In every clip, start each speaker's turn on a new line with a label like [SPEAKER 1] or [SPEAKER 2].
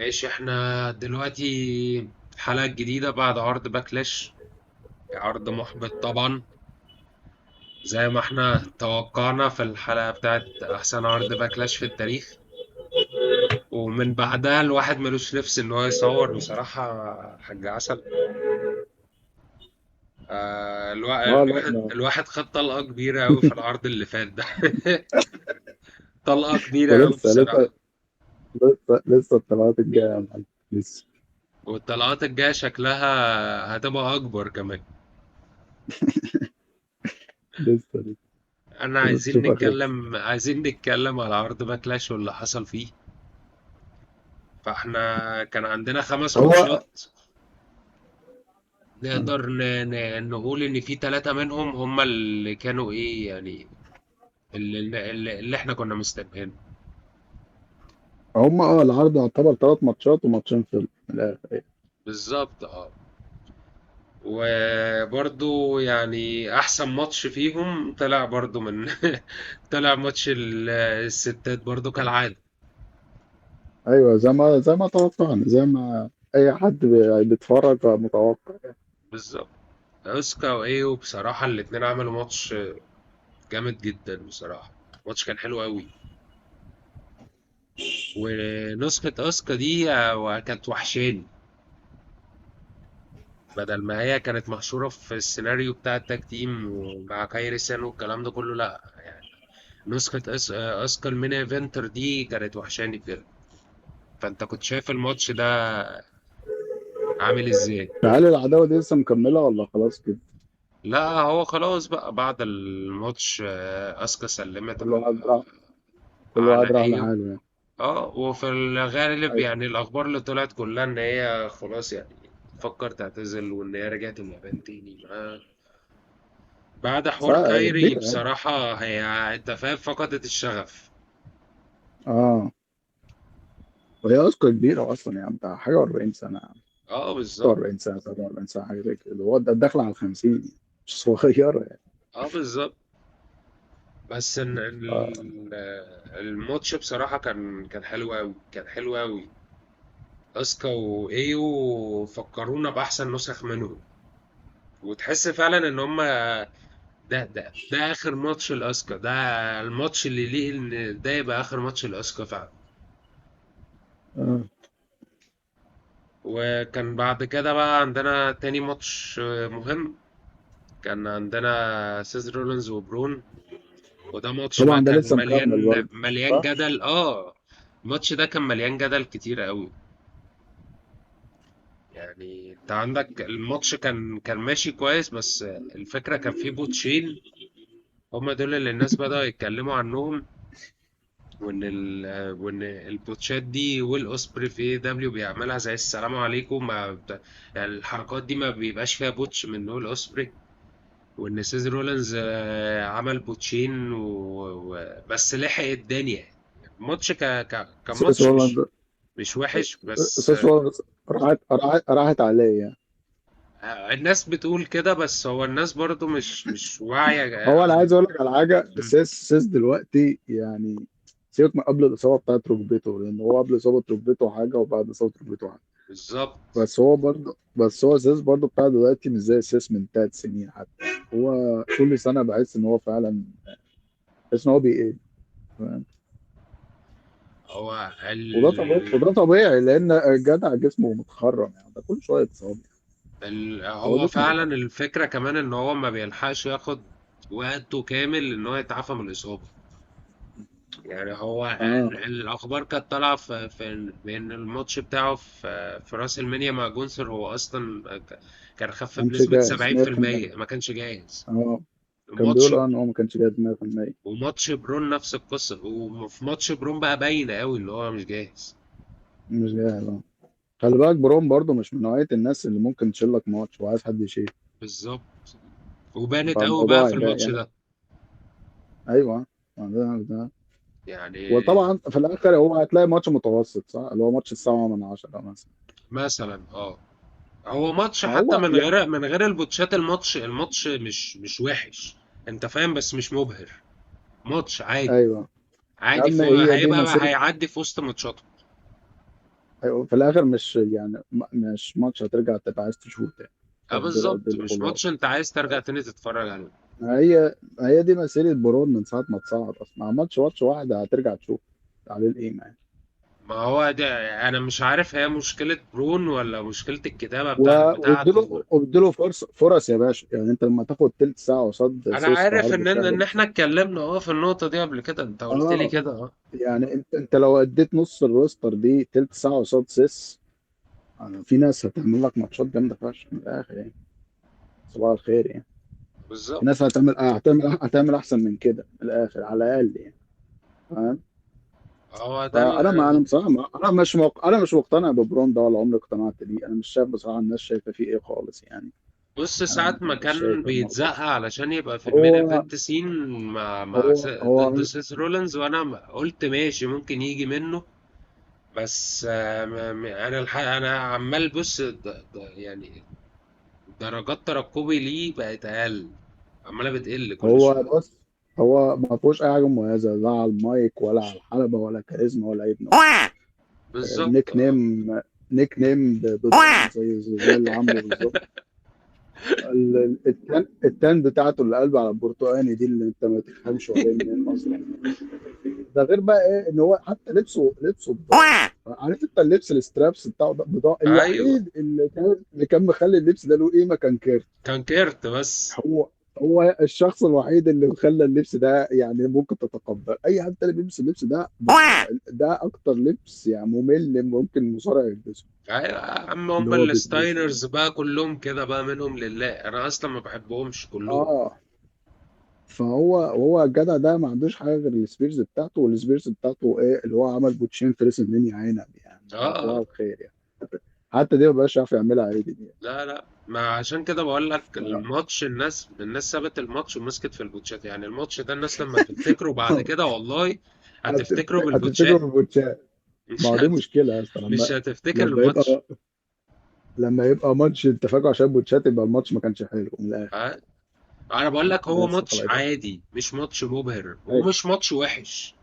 [SPEAKER 1] ماشي، احنا دلوقتي الحلقة الجديدة بعد عرض باكلاش. عرض محبط طبعا، زي ما احنا توقعنا في الحلقة بتاعت أحسن عرض باكلاش في التاريخ. ومن بعدها الواحد ملوش نفس إن هو يصور بصراحة. حاج عسل.
[SPEAKER 2] اه لا
[SPEAKER 1] الواحد
[SPEAKER 2] لا.
[SPEAKER 1] الواحد خد طلقة كبيرة أوي في العرض اللي فات ده. طلقة كبيرة أوي
[SPEAKER 2] ولسه لسه
[SPEAKER 1] بصراحة.
[SPEAKER 2] لسه الطلعات الجاية يا معلم. لسه
[SPEAKER 1] والطلقات الجاية شكلها هتبقى أكبر كمان.
[SPEAKER 2] لسه
[SPEAKER 1] انا
[SPEAKER 2] لسه
[SPEAKER 1] عايزين
[SPEAKER 2] تشوف اخرتها.
[SPEAKER 1] نتكلم عايزين نتكلم على عرض باكلاش واللي حصل فيه. فاحنا كان عندنا خمس
[SPEAKER 2] هو
[SPEAKER 1] ماتشات. نقدر نقول ان في ثلاثة منهم هم اللي كانوا ايه يعني، اللي احنا كنا مستنيينه.
[SPEAKER 2] هم العرض يعتبر ثلاث ماتشات وماتشين في الاخر.
[SPEAKER 1] بالظبط، اه. وبرضو يعني احسن ماتش فيهم طلع برضو من طلع ماتش الستات برضو كالعادة.
[SPEAKER 2] ايوه، زي ما توقعنا، زي ما اي حد بيتفرج متوقع.
[SPEAKER 1] بالظبط. اوسكا وايو بصراحة الاتنين عملوا ماتش جامد جدا بصراحة. الماتش كان حلو قوي. ونسخة اسكا دي كانت وحشاني، بدل ما هي كانت محشورة في السيناريو بتاع ال tag team ومع كايري سان والكلام ده كله، لا يعني. نسخة اسكا ال main eventer دي كانت وحشاني بجد. فانت كنت شايف الماتش ده عامل ازاي؟
[SPEAKER 2] هل العداوة دي لسه مكملة ولا خلاص كده؟
[SPEAKER 1] لا، هو خلاص بقى بعد الماتش اسكا سلمت
[SPEAKER 2] كل
[SPEAKER 1] على
[SPEAKER 2] واحد راح كل
[SPEAKER 1] على
[SPEAKER 2] واحد راح
[SPEAKER 1] ايو.
[SPEAKER 2] لحاله يعني.
[SPEAKER 1] اه، وفي الغالب
[SPEAKER 2] ايوه،
[SPEAKER 1] يعني الاخبار اللي طلعت كلها ان هي خلاص يعني تفكر تعتزل، وان هي رجعت اليابان تاني بعد
[SPEAKER 2] صح،
[SPEAKER 1] حوار كايري
[SPEAKER 2] كبيرة يعني.
[SPEAKER 1] بصراحة. هي انت فاهم فقدت الشغف.
[SPEAKER 2] اه، وهي اصلا كبيرة اصلا يعني، بتاع حاجة و40 سنه،
[SPEAKER 1] اه بالظبط.
[SPEAKER 2] 46 سنه، 47 سنه، حاجة زي كده. هو ده داخل على 50 يعني، مش صغيرة يعني.
[SPEAKER 1] اه بالظبط. بس ان الماتش بصراحة كان حلو قوي، كان حلو قوي. اسكا وايو فكرونا باحسن نسخ منهم، وتحس فعلا ان هم ده اخر ماتش الاسكا ده، الماتش اللي ليه ان ده يبقى اخر ماتش الاسكا فعلا.
[SPEAKER 2] آه.
[SPEAKER 1] وكان بعد كده بقى عندنا تاني ماتش مهم. كان عندنا سيز رولينز وبرون، وده ماتش بقى
[SPEAKER 2] طبعا ده
[SPEAKER 1] كان
[SPEAKER 2] لسه مكمل
[SPEAKER 1] مليان
[SPEAKER 2] برضه،
[SPEAKER 1] مليان
[SPEAKER 2] صح؟
[SPEAKER 1] جدل، اه. الماتش ده كان مليان جدل كتير قوي. يعني انت عندك الماتش كان ماشي كويس، بس الفكرة كان فيه botch ين، هما دول اللي الناس بدأوا يتكلموا عنهم. وان ال botch ات دي ويل اوسبري في AEW بيعملها زي السلام عليكم، ما بت... يعني الحركات دي ما بيبقاش فيها botch من ويل اوسبري. وان سيز رولانز عمل botch ين بس لحق الدنيا. الماتش
[SPEAKER 2] سيس
[SPEAKER 1] كماتش
[SPEAKER 2] رولانز
[SPEAKER 1] مش وحش، بس
[SPEAKER 2] سيس رولانز راحت عليه يعني.
[SPEAKER 1] الناس بتقول كده، بس هو الناس برضو مش واعية
[SPEAKER 2] هو انا
[SPEAKER 1] او
[SPEAKER 2] عايز اقول لك على حاجه. سيس دلوقتي يعني، سيبك من قبل الاصابة بتاعت ركبته، لان هو قبل اصابه ركبته حاجة وبعد اصابه ركبته حاجه.
[SPEAKER 1] بالظبط.
[SPEAKER 2] بس هو سيس برضه بتاع دلوقتي مش زي سيس من 3 سنين حتى. هو كل سنة بحس ان هو فعلا، بحس ان هو بيقل، فاهم؟
[SPEAKER 1] هو
[SPEAKER 2] وده طبيعي
[SPEAKER 1] ال...
[SPEAKER 2] وده طبيعي لان الجدع جسمه متخرم يعني، ده كل شوية اتصاب. هو
[SPEAKER 1] هو
[SPEAKER 2] جسمه
[SPEAKER 1] فعلا
[SPEAKER 2] متخرم.
[SPEAKER 1] الفكرة كمان ان هو ما بيلحقش ياخد وقته كامل ان هو يتعافى من الإصابة. يعني هو
[SPEAKER 2] اه،
[SPEAKER 1] الأخبار كانت طالعة في بإن الماتش بتاعه في راس المنيا مع جونسر، هو أصلا كان خف
[SPEAKER 2] كانش
[SPEAKER 1] بنسبة
[SPEAKER 2] جاهز 100%.
[SPEAKER 1] 70%، ما كانش جاهز.
[SPEAKER 2] اه، كان
[SPEAKER 1] ماتش
[SPEAKER 2] بيقول ان هو ما كانش جاهز 100%.
[SPEAKER 1] وماتش برون نفس القصة، وفي ماتش برون بقى باينة قوي اللي هو مش جاهز.
[SPEAKER 2] مش جاهز، اه. خلي بالك بروم برضو مش من نوعية الناس اللي ممكن تشيل لك ماتش، وعايز حد يشيل.
[SPEAKER 1] بالظبط. وبانت قوي بقى
[SPEAKER 2] فالموضوع
[SPEAKER 1] في
[SPEAKER 2] هيبقى
[SPEAKER 1] الماتش
[SPEAKER 2] يعني،
[SPEAKER 1] ده.
[SPEAKER 2] ايوه، ما ده.
[SPEAKER 1] يعني
[SPEAKER 2] وطبعا في الاخر هو هتلاقي ماتش متوسط، صح؟ اللي هو ماتش 7 من 10 مثلا.
[SPEAKER 1] مثلا اه، هو ماتش
[SPEAKER 2] ما
[SPEAKER 1] حتى
[SPEAKER 2] هو
[SPEAKER 1] من
[SPEAKER 2] يعني،
[SPEAKER 1] غير ال botch ات، الماتش مش وحش. انت فاهم، بس مش مبهر. ماتش عادي.
[SPEAKER 2] ايوه يا
[SPEAKER 1] عادي
[SPEAKER 2] عم، هي دي
[SPEAKER 1] هيبقى
[SPEAKER 2] مسيرة
[SPEAKER 1] هيعدي في وسط ماتشاته.
[SPEAKER 2] في الاخر مش يعني مش ماتش هترجع تبقى عايز تشوفه تاني.
[SPEAKER 1] اه
[SPEAKER 2] دول
[SPEAKER 1] بالظبط، مش
[SPEAKER 2] الخلاص.
[SPEAKER 1] ماتش انت عايز ترجع تاني تتفرج عليه.
[SPEAKER 2] هي دي مسيرة برون من ساعة ما اتصعد اصلا، ما عملش ماتش واحد هترجع تشوف عليه القيمة يعني.
[SPEAKER 1] ما هو ده، انا مش عارف هي مشكلة برون ولا مشكلة الكتابة بتاعته.
[SPEAKER 2] واديله فرص يا باشا، يعني انت لما تاخد تلت ساعة قصاد
[SPEAKER 1] انا
[SPEAKER 2] سيس في
[SPEAKER 1] عارف
[SPEAKER 2] عرض
[SPEAKER 1] ان ان
[SPEAKER 2] شهري
[SPEAKER 1] إن
[SPEAKER 2] مثلا.
[SPEAKER 1] احنا اتكلمنا في النقطة دي قبل كده، انت قلت لي
[SPEAKER 2] اه،
[SPEAKER 1] كده اه.
[SPEAKER 2] يعني انت لو اديت نص ال roster دي تلت ساعة قصاد سيس، في ناس هتعمل لك ماتشات جامدة فشخ من الاخر يعني. صباح الخير يعني. في
[SPEAKER 1] بالظبط.
[SPEAKER 2] ناس هتعمل هتعمل احسن من كده من الاخر على الاقل يعني. فاهم.
[SPEAKER 1] هو ده
[SPEAKER 2] فانا ما انا بصراحه، ما انا مش انا مش مقتنع ببرون ده ولا عمري اقتنعت بيه. انا مش شايف بصراحه الناس شايفه فيه ايه خالص يعني.
[SPEAKER 1] بص،
[SPEAKER 2] انا
[SPEAKER 1] ساعة ما
[SPEAKER 2] مش
[SPEAKER 1] كان
[SPEAKER 2] شايف الموضوع.
[SPEAKER 1] بيتزق علشان يبقى في المين
[SPEAKER 2] هو
[SPEAKER 1] event scene مع
[SPEAKER 2] هو
[SPEAKER 1] ضد
[SPEAKER 2] هو
[SPEAKER 1] سيس رولينز، وانا قلت ماشي ممكن يجي منه. بس انا الحقيقة انا عمال بص يعني درجات ترقبي ليه بقت اقل، عمالة بتقل كل
[SPEAKER 2] هو
[SPEAKER 1] شوية.
[SPEAKER 2] بص، هو ما فيهوش اي حاجة مميزه، لا على المايك ولا على الحلبه، ولا كاريزما ولا اي نوع.
[SPEAKER 1] بالظبط
[SPEAKER 2] نيك
[SPEAKER 1] اه.
[SPEAKER 2] نيم، نيك نيم بضان، زي اللي عامله بالظبط. التان بتاعته اللي قلب على البرتقاني دي، اللي انت ما تفهمش هو جاي منين اصلا. ده غير بقى ايه ان هو حتى لبسه بضان. عارف انت اللبس ال straps بتاعه ده بضان.
[SPEAKER 1] ايوه،
[SPEAKER 2] الوحيد اللي كان مخلي اللبس ده له قيمة كان كيرت.
[SPEAKER 1] كان كيرت بس.
[SPEAKER 2] هو هو الشخص الوحيد اللي خلى اللبس ده يعني ممكن تتقبل. اي حد تاني بيلبس اللبس ده بضاعة. ده اكتر لبس يعني ممل ممكن مصارع يلبسه،
[SPEAKER 1] ايوه يا عم،
[SPEAKER 2] اللي
[SPEAKER 1] هم
[SPEAKER 2] هو بيلبسه ده.
[SPEAKER 1] الستاينرز بقى كلهم كده بقى، منهم لله، انا اصلا ما بحبهمش كلهم.
[SPEAKER 2] اه، فهو الجدع ده ما عندوش حاجة غير ال spears بتاعته، وال spears بتاعته ايه اللي هو عمل بوتشين في ريسل عنب يعني.
[SPEAKER 1] اه
[SPEAKER 2] صباح
[SPEAKER 1] آه.
[SPEAKER 2] الخير يعني. حتى دي ما بقاش عارف يعملها عادي دي.
[SPEAKER 1] لا لا، ما عشان كده بقول لك
[SPEAKER 2] ف...
[SPEAKER 1] الماتش، الناس سابت الماتش ومسكت في البوتشات. يعني الماتش ده الناس لما تفتكره بعد كده والله هتفتكره
[SPEAKER 2] هتفتكره
[SPEAKER 1] بالبوتشات.
[SPEAKER 2] بالبوتشات. ما
[SPEAKER 1] مش
[SPEAKER 2] هو دي
[SPEAKER 1] هت...
[SPEAKER 2] مشكلة يا اسطى،
[SPEAKER 1] مش
[SPEAKER 2] لما
[SPEAKER 1] هتفتكر
[SPEAKER 2] لما
[SPEAKER 1] الماتش.
[SPEAKER 2] يبقى لما يبقى ماتش انت فاكره عشان بوتشات، يبقى الماتش ما كانش حلو من الاخر.
[SPEAKER 1] ها؟ انا بقول لك هو
[SPEAKER 2] بس
[SPEAKER 1] ماتش
[SPEAKER 2] خلاص يبقى.
[SPEAKER 1] عادي، مش ماتش مبهر
[SPEAKER 2] ايوه.
[SPEAKER 1] ومش ماتش وحش.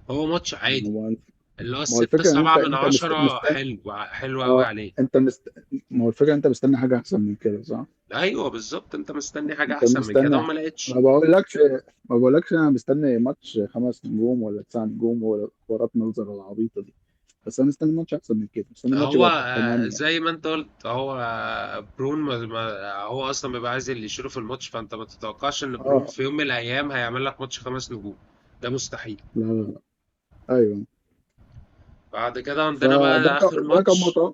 [SPEAKER 1] هو ماتش عادي،
[SPEAKER 2] ما هو
[SPEAKER 1] اللي هو
[SPEAKER 2] ما هو
[SPEAKER 1] الستة
[SPEAKER 2] الفكرة ان انت
[SPEAKER 1] سبعة من
[SPEAKER 2] انت
[SPEAKER 1] عشرة،
[SPEAKER 2] مستني.
[SPEAKER 1] حلو، حلو قوي
[SPEAKER 2] اه،
[SPEAKER 1] عليه.
[SPEAKER 2] انت ما هو الفكرة انت مستني حاجة احسن من كده، صح؟
[SPEAKER 1] ايوه بالظبط، انت مستني حاجة
[SPEAKER 2] انت
[SPEAKER 1] احسن من كده
[SPEAKER 2] مستني.
[SPEAKER 1] وما لقيتش.
[SPEAKER 2] ما بقولكش انا مستني ماتش 5 نجوم ولا 9 نجوم ولا حوارات منظر العبيطه دي. بس انا مستني ماتش احسن من كده، مستني ماتش
[SPEAKER 1] هو
[SPEAKER 2] يبقى 8.
[SPEAKER 1] زي ما انت قلت، هو برون ما هو اصلا بيبقى عايز اللي يشيله في الماتش، فانت ما تتوقعش ان برون
[SPEAKER 2] اه،
[SPEAKER 1] في يوم من الايام هيعمل لك ماتش 5 نجوم. ده مستحيل.
[SPEAKER 2] لا لا لا. ايوه.
[SPEAKER 1] بعد كده عندنا
[SPEAKER 2] فده
[SPEAKER 1] بقى
[SPEAKER 2] كان
[SPEAKER 1] اخر
[SPEAKER 2] ده كان
[SPEAKER 1] ماتش.
[SPEAKER 2] متوقع.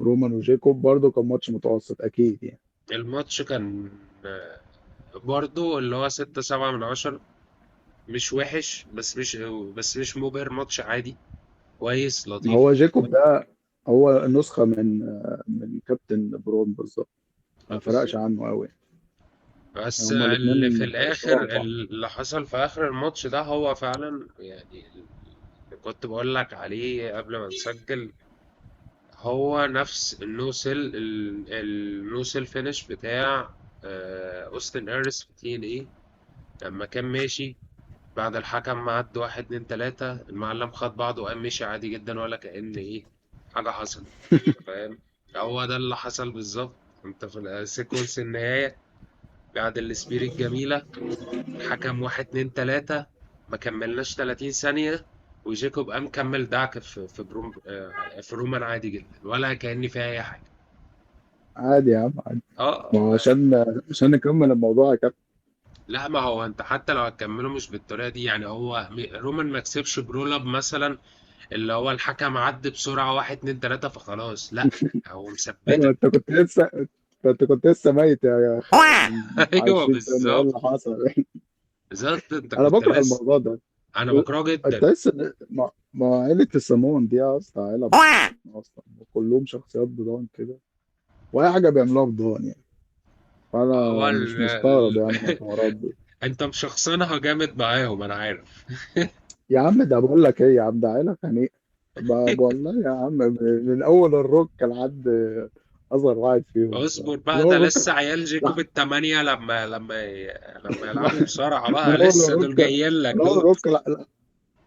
[SPEAKER 2] رومان وجيكوب برضه كان ماتش متوسط اكيد يعني.
[SPEAKER 1] الماتش كان آه، برضو اللي هو 6.7 من 10. مش وحش، بس مش مبهر، ماتش عادي، كويس
[SPEAKER 2] ما هو
[SPEAKER 1] لطيف.
[SPEAKER 2] جيكوب ده هو نسخه من كابتن برون بالظبط، ما فرقش
[SPEAKER 1] بالظبط.
[SPEAKER 2] عنه قوي. يعني
[SPEAKER 1] بس
[SPEAKER 2] هما
[SPEAKER 1] اللي في
[SPEAKER 2] الاثنين
[SPEAKER 1] الاخر،
[SPEAKER 2] شبه بعض.
[SPEAKER 1] اللي حصل في اخر الماتش ده هو فعلا يعني اللي كنت بقول لك عليه قبل ما نسجل، هو نفس النو سيل، النو سيل فينش بتاع اوستن اريس في تي ان ايه، لما كان ماشي بعد الحكم ما عد واحد اتنين تلاتة، المعلم خد بعضه وقام مشي عادي جدا، ولا كأن ايه حاجة حصلت. انت فاهم؟ هو ده اللي حصل بالظبط. انت في ال sequence النهاية بعد ال spear الجميلة، الحكم واحد اتنين تلاتة، ما كملناش 30 ثانية، وجيكوب قام كمل دعك في بروم في رومان عادي جدا، ولا كأن فيها أي حاجة.
[SPEAKER 2] عادي يا عم، عادي.
[SPEAKER 1] اه
[SPEAKER 2] ما هو عشان نكمل الموضوع يا كابتن.
[SPEAKER 1] لا، ما هو انت حتى لو هتكمله مش بالطريقة دي. يعني هو رومان ما كسبش ب roll up مثلا، اللي هو الحكم عد بسرعة واحد اتنين تلاتة فخلاص، لا، هو
[SPEAKER 2] ايوه،
[SPEAKER 1] مثبتك.
[SPEAKER 2] انت كنت لسه ميت يا خال من
[SPEAKER 1] ايوه
[SPEAKER 2] 20 ثانية، ايه
[SPEAKER 1] بالظبط.
[SPEAKER 2] اللي حصل؟
[SPEAKER 1] بالظبط انت
[SPEAKER 2] انا
[SPEAKER 1] كنت
[SPEAKER 2] بكره
[SPEAKER 1] لسه.
[SPEAKER 2] الموضوع ده.
[SPEAKER 1] انا بكرهه
[SPEAKER 2] انت
[SPEAKER 1] جدا.
[SPEAKER 2] لسه ما عيلة السمون دي يا اسطى، عيلة بضان اصلا، وكلهم شخصيات بضان كده، واي حاجة بيعملوها بضان يعني.
[SPEAKER 1] هو
[SPEAKER 2] فانا مش مستغرب يعني من الحوارات دي.
[SPEAKER 1] انت مشخصنها جامد معاهم، انا عارف.
[SPEAKER 2] يا عم ده بقول لك ايه يا عم، ده عيلة خنيقة. والله يا عم، من اول الروك لحد اصغر واحد فيهم
[SPEAKER 1] اصبر
[SPEAKER 2] بصراحة، من
[SPEAKER 1] بقى،
[SPEAKER 2] اول
[SPEAKER 1] ده
[SPEAKER 2] الروك
[SPEAKER 1] لسه عيال جيكوب
[SPEAKER 2] لا
[SPEAKER 1] التمانية لما لما يلعبوا بسرعة
[SPEAKER 2] من
[SPEAKER 1] بقى،
[SPEAKER 2] اول
[SPEAKER 1] لسه دول
[SPEAKER 2] الروك
[SPEAKER 1] جايين لك
[SPEAKER 2] من اول
[SPEAKER 1] دول.
[SPEAKER 2] الروك لا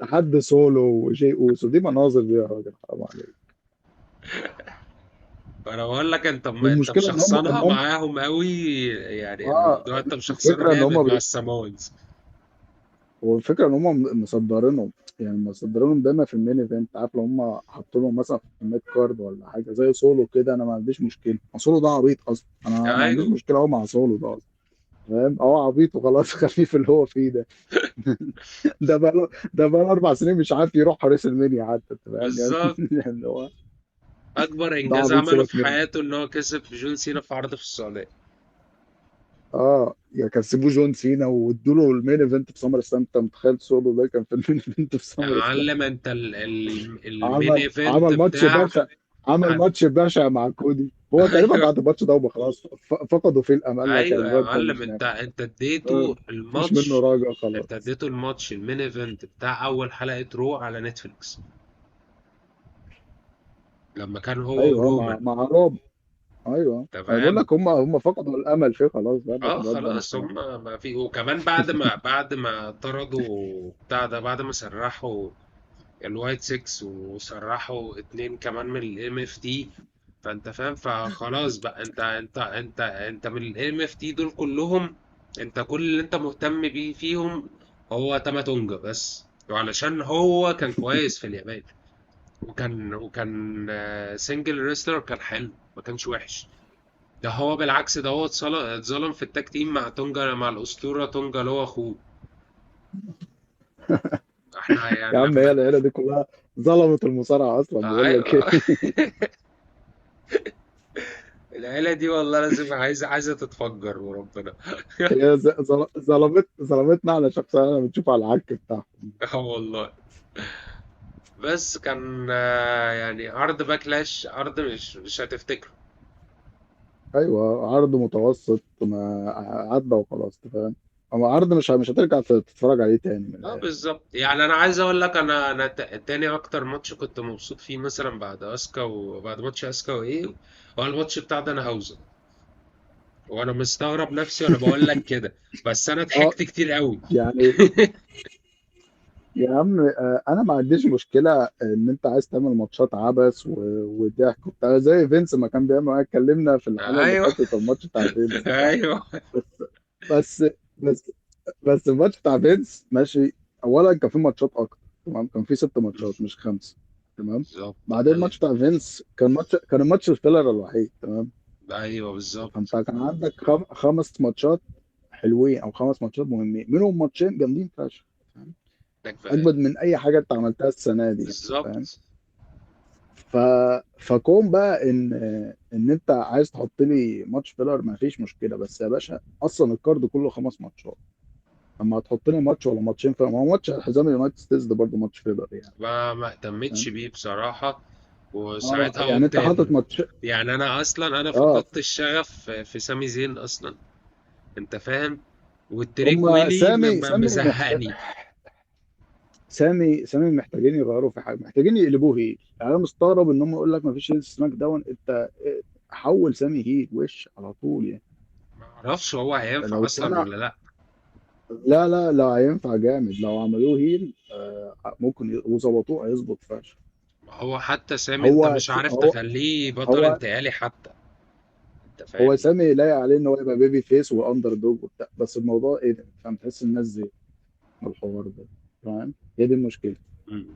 [SPEAKER 2] لحد سولو وجي اوسو، دي مناظر دي يا راجل، حرام عليك.
[SPEAKER 1] فانا بقول لك انت انت
[SPEAKER 2] والمشكلة ان هم ان
[SPEAKER 1] مشخصنها
[SPEAKER 2] هم
[SPEAKER 1] معاهم قوي. يعني
[SPEAKER 2] اه
[SPEAKER 1] الموضوع انت مشخصنه
[SPEAKER 2] الفكرة ان
[SPEAKER 1] جامد
[SPEAKER 2] هم
[SPEAKER 1] مع السامونز.
[SPEAKER 2] والفكرة ان هم مصدرينهم، يعني مصدرينهم دايما في المين ايفنت. عارف لو هم حطوا لهم مثلا في ال mid card ولا حاجة زي سولو كده، انا ما عنديش مشكله. ما سولو ده عبيط اصلا، انا ما عنديش
[SPEAKER 1] ايوه
[SPEAKER 2] مشكلة هو مع سولو ده اصلا. فاهم؟ هو عبيط وخلاص. خفيف اللي هو فيه ده. ده بقى له 4 سنين مش عارف يروح راس المنيا حتى، أنت فاهم يعني.
[SPEAKER 1] بالظبط.
[SPEAKER 2] يعني هو
[SPEAKER 1] اكبر
[SPEAKER 2] ده
[SPEAKER 1] انجاز
[SPEAKER 2] عبيط،
[SPEAKER 1] عمله
[SPEAKER 2] سيبك
[SPEAKER 1] في
[SPEAKER 2] منه.
[SPEAKER 1] حياته ان هو كسب جون سينا في عرض في السعوديه.
[SPEAKER 2] اه، يا كسبوه جون سينا وادوا له ال main event في سمر سلام. انت متخيل سولو ده كان في ال main event في
[SPEAKER 1] يا
[SPEAKER 2] سمر سلام؟
[SPEAKER 1] معلم انت ال المين
[SPEAKER 2] عمل
[SPEAKER 1] ايفنت
[SPEAKER 2] عمل ماتش
[SPEAKER 1] بتاع
[SPEAKER 2] بشع. عمل ماتش بشع مع كودي. هو تقريبا
[SPEAKER 1] ايوه
[SPEAKER 2] بعد الماتش ده خلاص فقدوا فيه الامل، قال لك
[SPEAKER 1] ايوه يا
[SPEAKER 2] الواد ده
[SPEAKER 1] معلم،
[SPEAKER 2] مش
[SPEAKER 1] انت
[SPEAKER 2] نافع.
[SPEAKER 1] انت اديته
[SPEAKER 2] مفيش منه
[SPEAKER 1] الماتش.
[SPEAKER 2] راجع
[SPEAKER 1] انت
[SPEAKER 2] خلاص.
[SPEAKER 1] اديته الماتش ال main event بتاع اول حلقة رو على نتفليكس، لما كان هو
[SPEAKER 2] ايوه، مع
[SPEAKER 1] ورومان.
[SPEAKER 2] مع روب. ايوه، انا بقول
[SPEAKER 1] تمام.
[SPEAKER 2] لك هم فقدوا الامل فيه خلاص. قال لك
[SPEAKER 1] اه
[SPEAKER 2] الواد ده مش
[SPEAKER 1] خلاص،
[SPEAKER 2] نافع.
[SPEAKER 1] هم ما في. وكمان بعد ما طردوا بتاع ده، بعد ما سرحوا الوايت 6 وسرحوا اتنين كمان من الام اف تي. فانت فاهم، فخلاص بقى انت انت من ال MFT دول كلهم، انت كل اللي انت مهتم بيه فيهم هو تاما تونجا بس، وعلشان هو كان كويس في اليابان، وكان single wrestler، كان حلو، ما كانش وحش. ده هو بالعكس، ده هو اتظلم في ال tag team مع تونجا، مع الأسطورة تونجا اللي هو اخوه. احنا
[SPEAKER 2] يا
[SPEAKER 1] يعني
[SPEAKER 2] عم هي
[SPEAKER 1] لما
[SPEAKER 2] العيلة دي كلها ظلمت المصارعة اصلا، بقول لك
[SPEAKER 1] ايوه.
[SPEAKER 2] ايه.
[SPEAKER 1] العيلة دي والله لازم عايزة تتفجر وربنا.
[SPEAKER 2] هي ظلمتنا على شخصيا، انا بتشوف على العك بتاعهم.
[SPEAKER 1] اه والله. بس كان يعني عرض باكلاش عرض مش هتفتكره.
[SPEAKER 2] ايوه، عرض متوسط، ما عدى وخلاص، أنت فاهم. اما عرض مش هترجع تتفرج عليه تاني من
[SPEAKER 1] اه
[SPEAKER 2] الاخر.
[SPEAKER 1] بالظبط. يعني انا عايز اقول لك، انا تاني اكتر ماتش كنت مبسوط فيه مثلا بعد اسكا، وبعد ماتش اسكا وايه، هو الماتش بتاع دانا هاوزن. وانا مستغرب نفسي وانا بقول لك كده، بس انا
[SPEAKER 2] اه
[SPEAKER 1] ضحكت كتير قوي.
[SPEAKER 2] يعني، يا عم انا ما عنديش مشكلة ان انت عايز تعمل ماتشات عبث وضحك وبتاع زي فينس ما كان بيعمل. اتكلمنا في الحلقة اللي
[SPEAKER 1] ايوه
[SPEAKER 2] فاتت الماتش بتاع فينس، صح؟
[SPEAKER 1] ايوه
[SPEAKER 2] بس بس بس بس الماتش بتاع فينس ماشي. اولا كان في ماتشات اكتر، تمام؟ كان في 6 ماتشات مش 5، تمام.
[SPEAKER 1] بالظبط.
[SPEAKER 2] بعدين
[SPEAKER 1] ايوه
[SPEAKER 2] الماتش بتاع فينس كان ماتش، كان الماتش ال filler الوحيد، تمام.
[SPEAKER 1] ايوه بالظبط.
[SPEAKER 2] فانت كان عندك 5 ماتشات حلوين، او 5 ماتشات مهمين، منهم ماتشين جامدين فشخ، فاهم؟
[SPEAKER 1] ده
[SPEAKER 2] اجمد من اي حاجة انت عملتها السنة دي يعني، فاهم؟
[SPEAKER 1] بالظبط.
[SPEAKER 2] ف فكون بقى ان انت عايز تحط لي ماتش filler، ما فيش مشكله. بس يا باشا اصلا ال card كله 5 ماتشات، اما هتحط لي ماتش ولا ماتشين، فما هو ماتش حزام ال United States ده برضه ماتش filler يعني،
[SPEAKER 1] ما
[SPEAKER 2] فاهم؟
[SPEAKER 1] اهتمتش بيه بصراحة،
[SPEAKER 2] اه
[SPEAKER 1] وساعتها
[SPEAKER 2] يعني
[SPEAKER 1] قمت
[SPEAKER 2] انت حاطط ماتش.
[SPEAKER 1] يعني انا اصلا انا
[SPEAKER 2] اه،
[SPEAKER 1] فقدت الشغف في سامي زين اصلا، انت فاهم. والتريك
[SPEAKER 2] هما
[SPEAKER 1] ويلي
[SPEAKER 2] سامي سامي محتاج،
[SPEAKER 1] مزهقني.
[SPEAKER 2] سامي محتاجين يغيروا في حاجه، محتاجين يقلبوه heel. يعني انا مستغرب ان هم يقول لك ما فيش heel سماك داون. انت حول سامي heel وش على طول يعني.
[SPEAKER 1] ما اعرفش هو هينفع
[SPEAKER 2] لو
[SPEAKER 1] اصلا
[SPEAKER 2] اتسمع،
[SPEAKER 1] ولا لا.
[SPEAKER 2] لا لا لا، هينفع جامد لو عملوه heel. ممكن وظبطوه هيظبط فشخ.
[SPEAKER 1] ما هو حتى سامي انت
[SPEAKER 2] هو
[SPEAKER 1] مش عارف
[SPEAKER 2] هو
[SPEAKER 1] تخليه بطل
[SPEAKER 2] هو
[SPEAKER 1] انتقالي حتى، انت
[SPEAKER 2] هو
[SPEAKER 1] فاهم.
[SPEAKER 2] سامي لايق عليه ان هو يبقى baby face و underdog وبتاع، بس الموضوع ايه ده؟ فاهم؟ تحس الناس زي الحوار ده، فاهم؟ هي دي المشكله.
[SPEAKER 1] مم.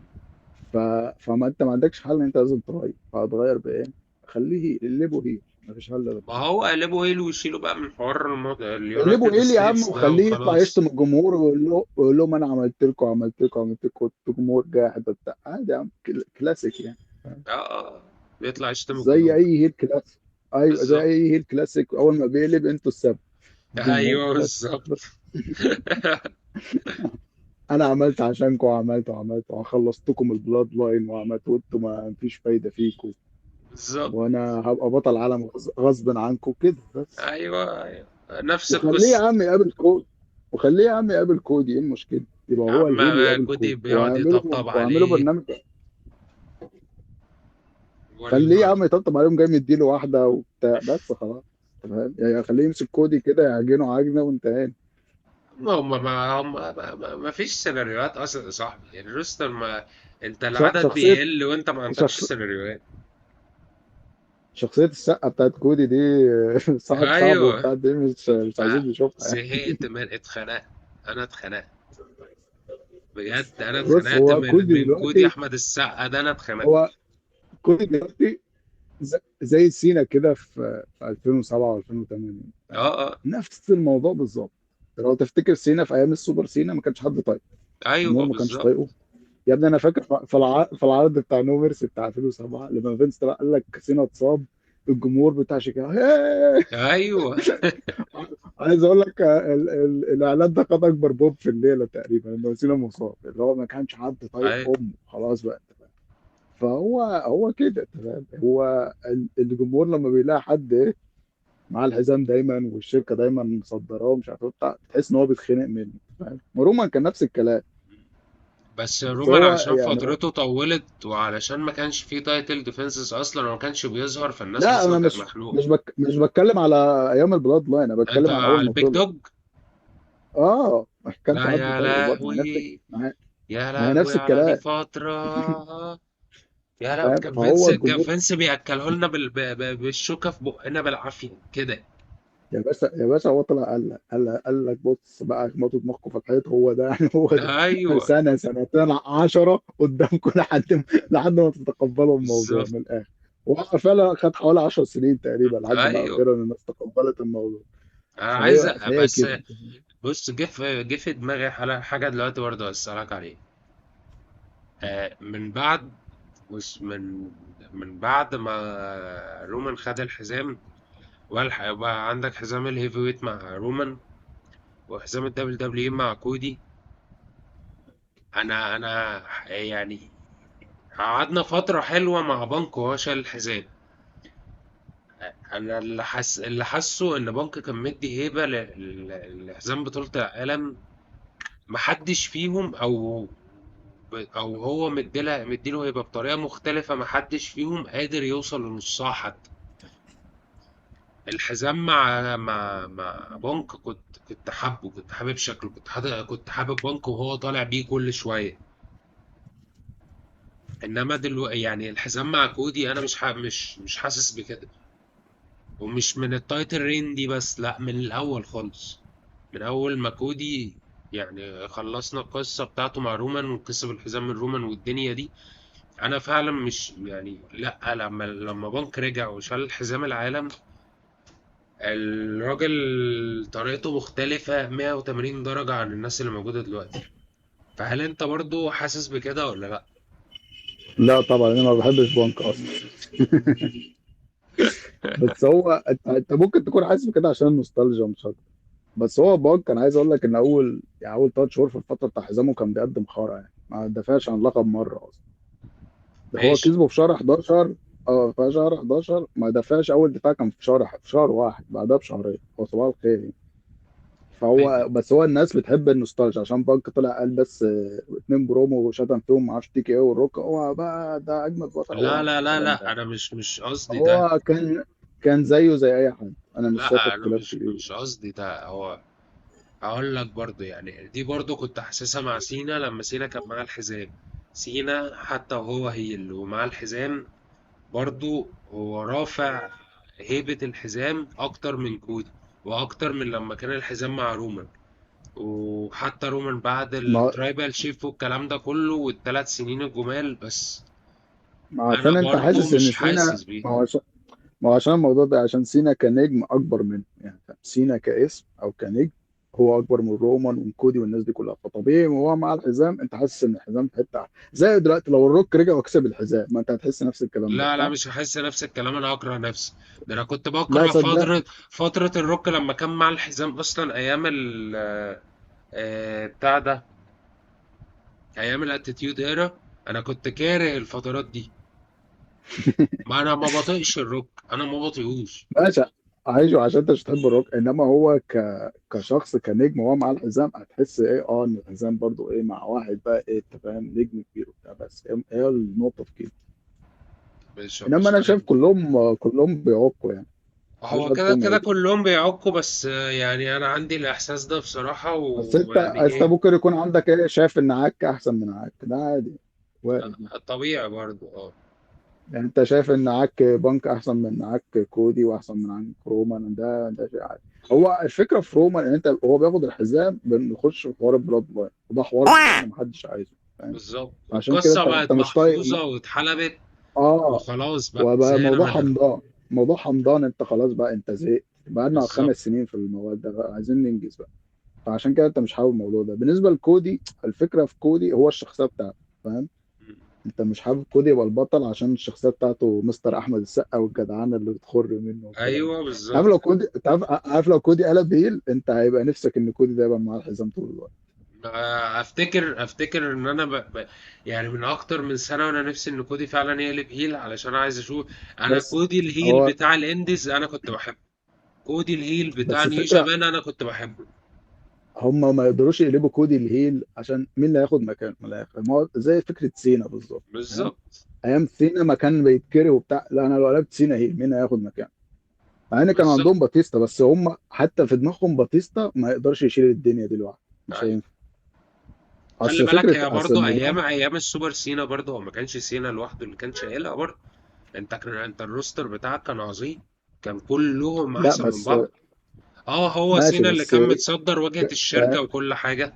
[SPEAKER 2] ف... فما انت ما عندكش حل، ان انت لازم تغير، فهتغير بايه؟ خليه الليبو heel، مفيش حل غير
[SPEAKER 1] ما
[SPEAKER 2] كده.
[SPEAKER 1] هو قلبه heel ويشيله بقى من حوار
[SPEAKER 2] قلبه
[SPEAKER 1] اليونايتد
[SPEAKER 2] heel يا عم،
[SPEAKER 1] ستيتس ده
[SPEAKER 2] وخليه يطلع
[SPEAKER 1] وخلاص.
[SPEAKER 2] يشتم الجمهور ويقول له، ويقول لهم انا عملت لكم عملت لكم عملت لكم، الجمهور جاحد وبتاع. عادي يا عم، كلاسيك يعني، فاهم؟
[SPEAKER 1] اه آه. بيطلع يشتم
[SPEAKER 2] زي
[SPEAKER 1] الجمهور.
[SPEAKER 2] اي heel classic. ايوه، زي
[SPEAKER 1] بالظبط.
[SPEAKER 2] اي heel classic، اول ما بيقلب انتوا السبب، الجمهور
[SPEAKER 1] ايوه
[SPEAKER 2] بس.
[SPEAKER 1] بالظبط.
[SPEAKER 2] انا عملت عشانكم وعملت وعملت وخلصتكم البلاد لاين وعملت، وانتوا ما فيش فايده فيكم.
[SPEAKER 1] بالظبط.
[SPEAKER 2] وانا هبقى بطل عالم غصب عنكم كده بس.
[SPEAKER 1] ايوه ايوه، نفس
[SPEAKER 2] وخليه يا
[SPEAKER 1] القصه.
[SPEAKER 2] عم يقابل كودي، وخليه يا عم يقابل كودي، ايه المشكله؟ يبقى
[SPEAKER 1] يا
[SPEAKER 2] هو
[SPEAKER 1] عم
[SPEAKER 2] ال heel ويقابل
[SPEAKER 1] كودي
[SPEAKER 2] كودي،
[SPEAKER 1] بيقعد
[SPEAKER 2] واعملوا
[SPEAKER 1] يطبطب
[SPEAKER 2] واعملوا
[SPEAKER 1] عليه
[SPEAKER 2] برنامج. خليه يا
[SPEAKER 1] وال...
[SPEAKER 2] عم يطبطب عليهم، جاي مديله واحدة وبتاع بس خلاص، تمام يعني. خليه يمسك كودي كده يعجنه عجنه وانتهينا.
[SPEAKER 1] ما هم ما هم ما فيش سيناريوهات اصلا يا صاحبي، ال roster ما، انت
[SPEAKER 2] ش-
[SPEAKER 1] العدد
[SPEAKER 2] شخصية
[SPEAKER 1] بيقل وانت ما عندكش
[SPEAKER 2] شخص
[SPEAKER 1] سيناريوهات.
[SPEAKER 2] شخصية السقه بتاعت كودي دي. صاحب صعب
[SPEAKER 1] ايوه.
[SPEAKER 2] وبتاع دي مش
[SPEAKER 1] آه،
[SPEAKER 2] عايزين نشوفها يعني.
[SPEAKER 1] زهقت من اتخنقت، انا اتخنقت بجد، انا
[SPEAKER 2] بص،
[SPEAKER 1] اتخنقت
[SPEAKER 2] هو
[SPEAKER 1] من
[SPEAKER 2] كودي
[SPEAKER 1] من كودي
[SPEAKER 2] دلوقتي
[SPEAKER 1] احمد السقا ده، انا اتخنقت.
[SPEAKER 2] هو كودي دلوقتي زي سينا كده في 2007 و2008.
[SPEAKER 1] اه اه.
[SPEAKER 2] نفس الموضوع بالظبط. لو تفتكر سينا في ايام السوبر سينا ما كانش حد طايقه، الجمهور
[SPEAKER 1] ايوه
[SPEAKER 2] ما كانش
[SPEAKER 1] بالظبط.
[SPEAKER 2] طايقه. يا ابني انا فاكر في العرض بتاع No Mercy بتاع 2007 لما فينس طلع قال لك سينا اتصاب، الجمهور بتاع شيكاغو "هيه!"
[SPEAKER 1] ايوه
[SPEAKER 2] عايز اقول لك الاعلان ده خد اكبر بوب في الليلة تقريبا، انه سينا مصاب، اللي هو ما كانش حد طايق
[SPEAKER 1] ايوه.
[SPEAKER 2] امه خلاص بقى. فهو هو كده تمام. هو الجمهور لما بيلاقي حد ايه مع الحزام دايما والشركة دايما مصدراه ومش عارف ايه بتاع، تحس ان هو بيتخنق منه. فاهم؟ ورومان كان نفس الكلام.
[SPEAKER 1] بس
[SPEAKER 2] بس
[SPEAKER 1] رومان
[SPEAKER 2] هو
[SPEAKER 1] عشان
[SPEAKER 2] يعني هو،
[SPEAKER 1] فترته طولت، وعلشان ما كانش فيه title defenses اصلا وما كانش بيظهر، فالناس
[SPEAKER 2] لا
[SPEAKER 1] اصلا
[SPEAKER 2] انا
[SPEAKER 1] كانت
[SPEAKER 2] مش
[SPEAKER 1] مخنوقه.
[SPEAKER 2] مش بك مش بتكلم على ايام البلاد لاين، انا
[SPEAKER 1] انت
[SPEAKER 2] بتكلم على
[SPEAKER 1] على
[SPEAKER 2] اول ما
[SPEAKER 1] البيج
[SPEAKER 2] طلع.
[SPEAKER 1] دوج.
[SPEAKER 2] اه، ما كانش
[SPEAKER 1] لا
[SPEAKER 2] حد
[SPEAKER 1] يا
[SPEAKER 2] طايقة برضه، ما هي نفس
[SPEAKER 1] لهوي،
[SPEAKER 2] ما هي
[SPEAKER 1] يا
[SPEAKER 2] ما هي
[SPEAKER 1] لهوي
[SPEAKER 2] نفس
[SPEAKER 1] على دي
[SPEAKER 2] الكلام.
[SPEAKER 1] فترة. يا لهوي،
[SPEAKER 2] فاهم؟
[SPEAKER 1] كان
[SPEAKER 2] فهو
[SPEAKER 1] فينس، كان
[SPEAKER 2] الجمهور.
[SPEAKER 1] فينس بياكله لنا بالشوكة في بقنا بالعافية كده.
[SPEAKER 2] يا باشا يا باشا، هو طلع قال لك بص بقى، موتوا دماغكم في الحيط، هو ده يعني هو ده.
[SPEAKER 1] ايوه
[SPEAKER 2] سنة سنتين عشرة قدامكم لحد ما تتقبلوا الموضوع
[SPEAKER 1] بالظبط.
[SPEAKER 2] من الاخر. وهو فعلا خد حوالي 10 سنين تقريبا لحد ما
[SPEAKER 1] ايوه.
[SPEAKER 2] اخيرا الناس تقبلت الموضوع.
[SPEAKER 1] انا عايز
[SPEAKER 2] فهي فهي
[SPEAKER 1] بس،
[SPEAKER 2] كده.
[SPEAKER 1] بص، جه في دماغي حاجة دلوقتي برضه اسألك عليها. من بعد، بص من بعد ما رومان خد الحزام، والحق بقى عندك حزام ال heavyweight مع رومان، وحزام ال WWE مع كودي. انا يعني قعدنا فترة حلوة مع بانك وهو شال الحزام. انا اللي حاسه ان بانك كان مدي هيبة لحزام بطولة العالم، محدش فيهم، او هو مديله هيبة بطريقة مختلفة، محدش فيهم قادر يوصل لنصها حتى. الحزام مع بانك، كنت حابه، كنت حابب شكله، كنت حابب بانك وهو طالع بيه كل شوية. انما دلوقتي يعني الحزام مع كودي، انا مش حاسس بكده. ومش من ال title reign دي بس، لا، من الاول خالص، من اول ما كودي يعني خلصنا القصة بتاعته مع رومان وكسب الحزام من رومان والدنيا دي. انا فعلا مش يعني، لا، لما بانك رجع وشال حزام العالم، الراجل طريقته مختلفة 180 درجة عن الناس اللي موجودة دلوقتي. فهل انت برضو حاسس بكده ولا لا؟
[SPEAKER 2] لا طبعا انا ما بحبش بانك اصلا. بس هو انت ممكن تكون حاسس بكده عشان النوستالجيا مش اكتر. بس هو بانك، انا عايز اقول لك ان اول يعني اول 3 شهور في الفترة بتاع حزامه كان بيقدم خرا، يعني ما دافعش عن اللقب مرة اصلا. ده هو
[SPEAKER 1] ماشي.
[SPEAKER 2] كسبه في شهر 11. اه، في شهر 11 ما دفعش اول دفاع، كان في شهر واحد بعدها بشهرين، هو صباح الخير يعني. فهو بس هو الناس بتحب النوستالجيا عشان بانك طلع قال بس اتنين برومو وشتم فيهم ما اعرفش تي كي ايه والروك، هو بقى ده اجمد بطل،
[SPEAKER 1] لا
[SPEAKER 2] هو مش
[SPEAKER 1] لا لا
[SPEAKER 2] الكلام ده
[SPEAKER 1] لا،
[SPEAKER 2] يعني.
[SPEAKER 1] انا مش قصدي ده.
[SPEAKER 2] هو كان زيه زي اي حد، انا مش شايف
[SPEAKER 1] لا انا
[SPEAKER 2] اختلاف
[SPEAKER 1] مش
[SPEAKER 2] كبير.
[SPEAKER 1] مش قصدي ده. هو اقول لك برضو يعني، دي برضو كنت حاسسها مع سينا لما سينا كان معاه الحزام. سينا حتى وهو heel ومعاه الحزام، برضو هو رافع هيبة الحزام اكتر من كودي، واكتر من لما كان الحزام مع رومان. وحتى رومان بعد
[SPEAKER 2] ما
[SPEAKER 1] الترايبال شيف والكلام ده كله والثلاث سنين الجمال، بس
[SPEAKER 2] ما
[SPEAKER 1] انا
[SPEAKER 2] عشان انت
[SPEAKER 1] برضو
[SPEAKER 2] حاسس ان
[SPEAKER 1] مش
[SPEAKER 2] سينا،
[SPEAKER 1] حاسس بيه.
[SPEAKER 2] ما هو عشان ما هو عشان الموضوع ده، عشان سينا كنجم اكبر منه يعني، فاهم؟ سينا كاسم او كنجم هو اكبر من رومان وكودي والناس دي كلها، فطبيعي وهو مع الحزام انت حاسس ان الحزام في حتة احلى. زي دلوقتي لو الروك رجع وكسب الحزام، ما انت هتحس نفس الكلام ده
[SPEAKER 1] لا لا،
[SPEAKER 2] صح؟
[SPEAKER 1] مش هحس نفس الكلام، انا هكره نفسي. ده انا كنت
[SPEAKER 2] لا
[SPEAKER 1] بكره
[SPEAKER 2] صدق.
[SPEAKER 1] فترة الروك لما كان مع الحزام اصلا، ايام ال بتاع ده، ايام الاتيتيود ايرا. انا كنت كاره الفترات دي. ما انا ما بطيقش الروك، انا ما بطيقوش.
[SPEAKER 2] ماشي، عايشه عشان انت مش بتحب الروك، انما هو كشخص كنجم وهو مع الحزام هتحس ايه، اه ان الحزام برضو ايه مع واحد بقى ايه، انت فاهم، نجم كبير وبتاع، بس هي النقطة في كده.
[SPEAKER 1] مش
[SPEAKER 2] انما
[SPEAKER 1] مش
[SPEAKER 2] انا شايف
[SPEAKER 1] عارف.
[SPEAKER 2] كلهم كلهم بيعقوا يعني. ما فيش
[SPEAKER 1] هو
[SPEAKER 2] حد
[SPEAKER 1] كده
[SPEAKER 2] فيهم
[SPEAKER 1] كده
[SPEAKER 2] عدل.
[SPEAKER 1] كلهم بيعكوا، بس يعني انا عندي الاحساس ده بصراحة،
[SPEAKER 2] بس انت
[SPEAKER 1] ويعني
[SPEAKER 2] انت
[SPEAKER 1] ايه.
[SPEAKER 2] ممكن يكون عندك ايه، شايف ان عك احسن من عك، ده عادي، وارد يعني.
[SPEAKER 1] طبيعي برضو اه.
[SPEAKER 2] يعني انت شايف ان عك بنك احسن من عك كودي واحسن من عك رومان، ده شيء عادي. هو الفكرة في رومان ان انت هو بياخد الحزام، بنخش في حوار ال Bloodline، وده حوار بجد محدش عايزه، فاهم؟
[SPEAKER 1] بالظبط،
[SPEAKER 2] عشان كده
[SPEAKER 1] القصة
[SPEAKER 2] انت
[SPEAKER 1] بقت
[SPEAKER 2] مش طايق.
[SPEAKER 1] محفوظة واتحلبت،
[SPEAKER 2] اه،
[SPEAKER 1] وخلاص بقى
[SPEAKER 2] وبقى
[SPEAKER 1] زهقنا
[SPEAKER 2] موضوع
[SPEAKER 1] منها.
[SPEAKER 2] حمضان، موضوع حمضان، انت خلاص بقى، انت زهقت بقى لنا
[SPEAKER 1] بالظبط.
[SPEAKER 2] 5 سنين في المواد ده بقى، عايزين ننجز بقى. فعشان كده انت مش حابب الموضوع ده. بالنسبة لكودي، الفكرة في كودي هو الشخصية بتاعته، فاهم؟ انت مش حابب كودي يبقى البطل عشان الشخصية بتاعته مستر احمد السقا والجدعانه اللي بتخر منه والكلام ده.
[SPEAKER 1] ايوه
[SPEAKER 2] انت عارف
[SPEAKER 1] بالظبط.
[SPEAKER 2] لو كودي، انت عارف لو كودي قلب heel، انت هيبقى نفسك ان كودي ده يبقى معاه الحزام طول الوقت.
[SPEAKER 1] افتكر ان انا يعني من اكتر من سنة وانا نفسي ان كودي فعلا يقلب heel، علشان عايز اشوف. انا
[SPEAKER 2] بس
[SPEAKER 1] كودي ال heel
[SPEAKER 2] هو،
[SPEAKER 1] بتاع ال indies انا كنت بحبه. كودي ال heel بتاع
[SPEAKER 2] بس
[SPEAKER 1] نيو
[SPEAKER 2] الفكرة
[SPEAKER 1] جابان انا كنت بحبه.
[SPEAKER 2] هم ما يقدروش يقلبوا كودي ال heel عشان مين اللي هياخد مكانه من الاخر؟ ما هو زي فكرة سينا بالظبط، فاهم؟
[SPEAKER 1] بالظبط.
[SPEAKER 2] ايام سينا ما كان بيتكره وبتاع، لا انا لو قلبت سينا heel مين هياخد مكانه؟ مع ان كانوا
[SPEAKER 1] بالظبط.
[SPEAKER 2] عندهم باتيستا، بس هم حتى في دماغهم باتيستا ما يقدرش يشيل الدنيا دي لوحده، مش
[SPEAKER 1] ايوه.
[SPEAKER 2] هينفع.
[SPEAKER 1] خلي
[SPEAKER 2] اصل
[SPEAKER 1] بالك
[SPEAKER 2] فكره،
[SPEAKER 1] هي
[SPEAKER 2] اصل
[SPEAKER 1] برضه
[SPEAKER 2] الموضوع،
[SPEAKER 1] ايام، ايام السوبر سينا برضه هو ما كانش سينا لوحده اللي كان شايلها برضه. انت كان انت ال roster بتاعك كان عظيم، كان كلهم
[SPEAKER 2] لا
[SPEAKER 1] احسن من
[SPEAKER 2] بس
[SPEAKER 1] بعض. اه، هو
[SPEAKER 2] ماشي
[SPEAKER 1] سينا اللي
[SPEAKER 2] بس
[SPEAKER 1] كان متصدر واجهة
[SPEAKER 2] ك...
[SPEAKER 1] الشركة
[SPEAKER 2] ك...
[SPEAKER 1] وكل حاجة.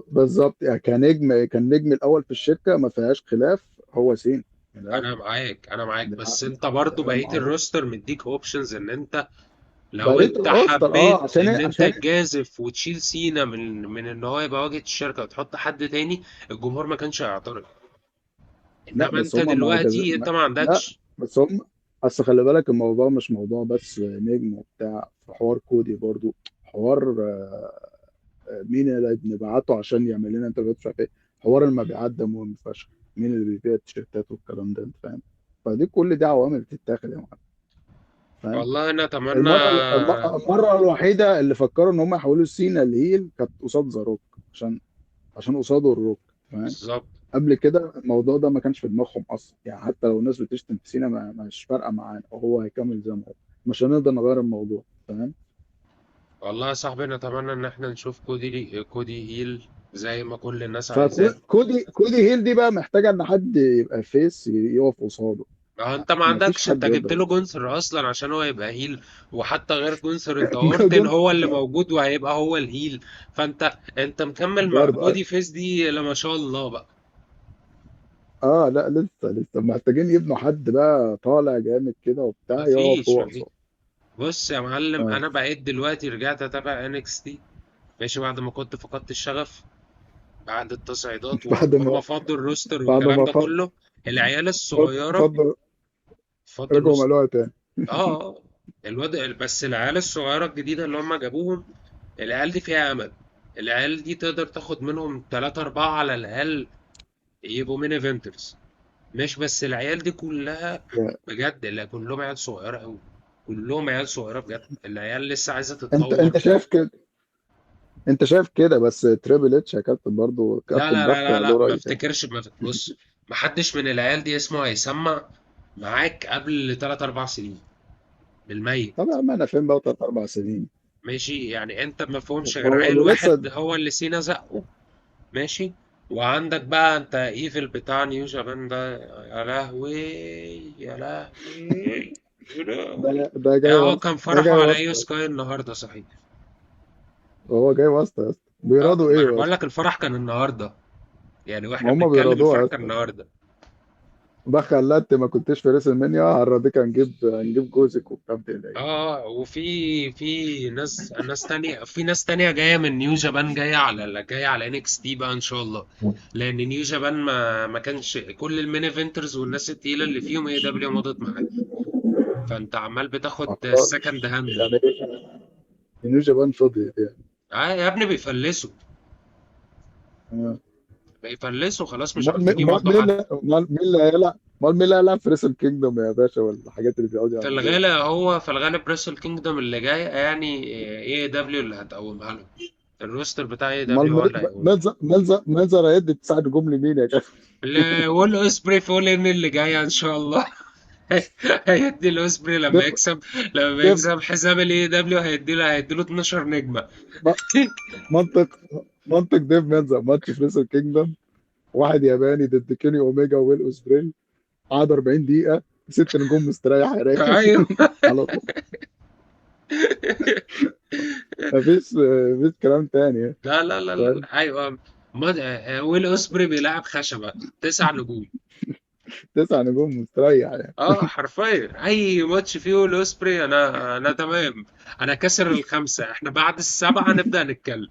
[SPEAKER 2] بالظبط يعني، كنجم، كان نجم الاول في الشركة ما فيهاش خلاف، هو سينا من الاخر.
[SPEAKER 1] انا معاك، انا معاك،
[SPEAKER 2] ده
[SPEAKER 1] بس انت
[SPEAKER 2] ده
[SPEAKER 1] برضو
[SPEAKER 2] حاجة
[SPEAKER 1] بقيت
[SPEAKER 2] معروفه.
[SPEAKER 1] ال roster مديك options ان انت لو
[SPEAKER 2] بقيت
[SPEAKER 1] انت
[SPEAKER 2] الروستر
[SPEAKER 1] حبيت
[SPEAKER 2] اه، عشان
[SPEAKER 1] ان
[SPEAKER 2] إيه؟
[SPEAKER 1] انت
[SPEAKER 2] عشان إيه؟
[SPEAKER 1] تجازف وتشيل سينا من ان هو يبقى واجهة الشركة وتحط حد تاني، الجمهور ما كانش هيعترض.
[SPEAKER 2] لا
[SPEAKER 1] انما
[SPEAKER 2] بس
[SPEAKER 1] انت
[SPEAKER 2] هما ما جز...
[SPEAKER 1] دلوقتي انت
[SPEAKER 2] ما...
[SPEAKER 1] ما
[SPEAKER 2] لا
[SPEAKER 1] عندكش.
[SPEAKER 2] بس هم، اصل خلي بالك الموضوع مش موضوع بس نجم وبتاع، في حوار كودي برضو، حوار مين اللي بنبعته عشان يعمل لنا interview مش عارف ايه، حوار المبيعات ده مهم فشخ، مين اللي بيبيع التيشيرتات والكلام ده، انت فاهم؟ فدي كل دي عوامل بتتاخد يا معلم، فاهم؟
[SPEAKER 1] والله انا اتمنى.
[SPEAKER 2] المرة الوحيدة اللي فكروا ان هم يحولوا سينا ل heel كانت قصاد زاروك، عشان عشان قصاده الروك، فاهم؟
[SPEAKER 1] بالظبط.
[SPEAKER 2] قبل كده الموضوع ده ما كانش في دماغهم اصلا، يعني حتى لو الناس بتشتم في سينا ما مش فارقه معانا، وهو هيكمل زي ما هو، مش هنقدر نغير الموضوع، فاهم؟
[SPEAKER 1] والله يا صاحبي نتمنى ان احنا نشوف كودي، كودي heel زي ما كل الناس عايزاه.
[SPEAKER 2] فكودي، كودي heel دي بقى محتاجه ان حد يبقى face يقف قصاده.
[SPEAKER 1] ما هو انت ما
[SPEAKER 2] ما فيش
[SPEAKER 1] عندكش،
[SPEAKER 2] حد
[SPEAKER 1] انت
[SPEAKER 2] يقدر
[SPEAKER 1] جبت له
[SPEAKER 2] يقف قصاده.
[SPEAKER 1] جونسر اصلا عشان هو يبقى heel. وحتى غير جونسر، انت اورتن
[SPEAKER 2] جون
[SPEAKER 1] هو اللي موجود وهيبقى هو ال heel. فانت مكمل مع
[SPEAKER 2] برضه.
[SPEAKER 1] كودي face دي، لا ما شاء الله بقى.
[SPEAKER 2] اه لا، لسه محتاجين يبنوا حد بقى طالع جامد كده
[SPEAKER 1] ما
[SPEAKER 2] وبتاع يقف
[SPEAKER 1] فيش
[SPEAKER 2] هو
[SPEAKER 1] ما فيش.
[SPEAKER 2] قصاده.
[SPEAKER 1] بص يا معلم،
[SPEAKER 2] اه.
[SPEAKER 1] انا بقيت دلوقتي رجعت اتابع NXT، ماشي، بعد ما كنت فقدت الشغف بعد التصعيدات وان
[SPEAKER 2] بعد
[SPEAKER 1] هم
[SPEAKER 2] ما
[SPEAKER 1] فضوا ال roster
[SPEAKER 2] بعد
[SPEAKER 1] والكلام
[SPEAKER 2] ما
[SPEAKER 1] ده كله. العيال الصغيرة
[SPEAKER 2] فضل،
[SPEAKER 1] فضوا
[SPEAKER 2] رجعوا
[SPEAKER 1] الروستر.
[SPEAKER 2] ملوها تاني.
[SPEAKER 1] اه آه. الواد بس العيال الصغيرة الجديدة اللي هم جابوهم، العيال دي فيها امل. العيال دي تقدر تاخد منهم ثلاثة أربعة على الأقل يبقوا main eventers. مش بس العيال دي كلها، بجد اللي كلهم عيال صغيرة أوي. كلهم عيال صغيرة بجد، العيال لسه عايزة
[SPEAKER 2] انت
[SPEAKER 1] تتطور.
[SPEAKER 2] شايف كده، انت شايف كده، بس تريبل اتش يا كابتن، برضه
[SPEAKER 1] لا
[SPEAKER 2] كابتن
[SPEAKER 1] لا لا
[SPEAKER 2] بخ
[SPEAKER 1] لا
[SPEAKER 2] له
[SPEAKER 1] لا، ما
[SPEAKER 2] رأي تاني.
[SPEAKER 1] افتكرش، ما بص، ما حدش من العيال دي اسمه هيسمع معاك قبل 3 4 سنين بالميت.
[SPEAKER 2] طب يا عم انا فين بقى 3 4 سنين؟
[SPEAKER 1] ماشي، يعني انت ما فهمش
[SPEAKER 2] ما
[SPEAKER 1] غير
[SPEAKER 2] هو
[SPEAKER 1] عيل
[SPEAKER 2] الولاد
[SPEAKER 1] واحد
[SPEAKER 2] صد.
[SPEAKER 1] هو اللي سينا زقه. ماشي. وعندك بقى انت ايفل بتاع نيو جابان ده، يا لهوي، يا لهوي، يا
[SPEAKER 2] ده
[SPEAKER 1] لهوي.
[SPEAKER 2] ده جاي
[SPEAKER 1] اه
[SPEAKER 2] واسطة،
[SPEAKER 1] كان
[SPEAKER 2] ده
[SPEAKER 1] فرحه
[SPEAKER 2] جاي
[SPEAKER 1] على ايو
[SPEAKER 2] واسطة.
[SPEAKER 1] سكاي النهارده صحيح.
[SPEAKER 2] هو جاي واسطة يا اسطى،
[SPEAKER 1] اه
[SPEAKER 2] بيرادوا
[SPEAKER 1] ما
[SPEAKER 2] ايه
[SPEAKER 1] انا
[SPEAKER 2] يا
[SPEAKER 1] بقول
[SPEAKER 2] اسطى؟
[SPEAKER 1] لك الفرح كان النهارده، يعني واحنا
[SPEAKER 2] ما هم
[SPEAKER 1] بنتكلم
[SPEAKER 2] بيرادوها
[SPEAKER 1] الفرح
[SPEAKER 2] يا
[SPEAKER 1] كان
[SPEAKER 2] اسطى.
[SPEAKER 1] النهارده.
[SPEAKER 2] بخ انت ما كنتش في ريسل مانيا، هالراديك هنجيب جوزك وبتاع، ما تقلقش.
[SPEAKER 1] اه وفي في ناس تانية، في ناس تانية جاية من نيو جابان، جاية على جاية على NXT بقى ان شاء الله. لان نيو جابان ما كانش كل ال main eventers والناس التقيلة اللي فيهم AEW مضت معاه. فانت عمال
[SPEAKER 2] ما
[SPEAKER 1] بتاخد
[SPEAKER 2] خلاص،
[SPEAKER 1] السكند هاند
[SPEAKER 2] يعني
[SPEAKER 1] بقى.
[SPEAKER 2] ايه، نيو جابان فضيت يعني.
[SPEAKER 1] اه يا ابني بيفلسوا،
[SPEAKER 2] آه.
[SPEAKER 1] بيفلسوا خلاص، مش
[SPEAKER 2] امال مين
[SPEAKER 1] عارفين يمضوا حد.
[SPEAKER 2] امال مين اللي هيلعب، امال مين اللي هيلعب في ريسل كينجدوم يا باشا، والحاجات اللي بيقعدوا
[SPEAKER 1] في
[SPEAKER 2] يعملوها
[SPEAKER 1] الغالب
[SPEAKER 2] دي؟
[SPEAKER 1] هو في الغالب ريسل كينجدوم اللي جاي يعني، AEW اللي هتقومها له. ال roster بتاع اي
[SPEAKER 2] امال
[SPEAKER 1] دبليو هو اللي هيقوم.
[SPEAKER 2] ميلزر هيدي 9 نجوم لمين يا كابتن؟
[SPEAKER 1] وول اسبري فول ان اللي جاي ان شاء الله. هيدي الاوسبري لما
[SPEAKER 2] ديف
[SPEAKER 1] يكسب، لما
[SPEAKER 2] ديف
[SPEAKER 1] يكسب حزام ال AEW هيدي له 12 نجمة.
[SPEAKER 2] م- منطق منطق ديف ميلزر، ماتش في ريسل كينجدم، واحد ياباني ضد كيني اوميجا ويل اوسبري، قعد 40 دقيقة، ست نجوم مستريح يا رايق.
[SPEAKER 1] ايوه.
[SPEAKER 2] على طول. مفيش كلام تاني.
[SPEAKER 1] لا لا لا
[SPEAKER 2] فاهم؟
[SPEAKER 1] لا، ايوه. ما... ويل اوسبري بيلعب خشبة، تسع نجوم.
[SPEAKER 2] تسع نجوم مستريح يعني.
[SPEAKER 1] اه حرفيا اي ماتش فيه ويل اوسبري انا تمام. انا كسر الخمسة، احنا بعد السبعة نبدأ نتكلم.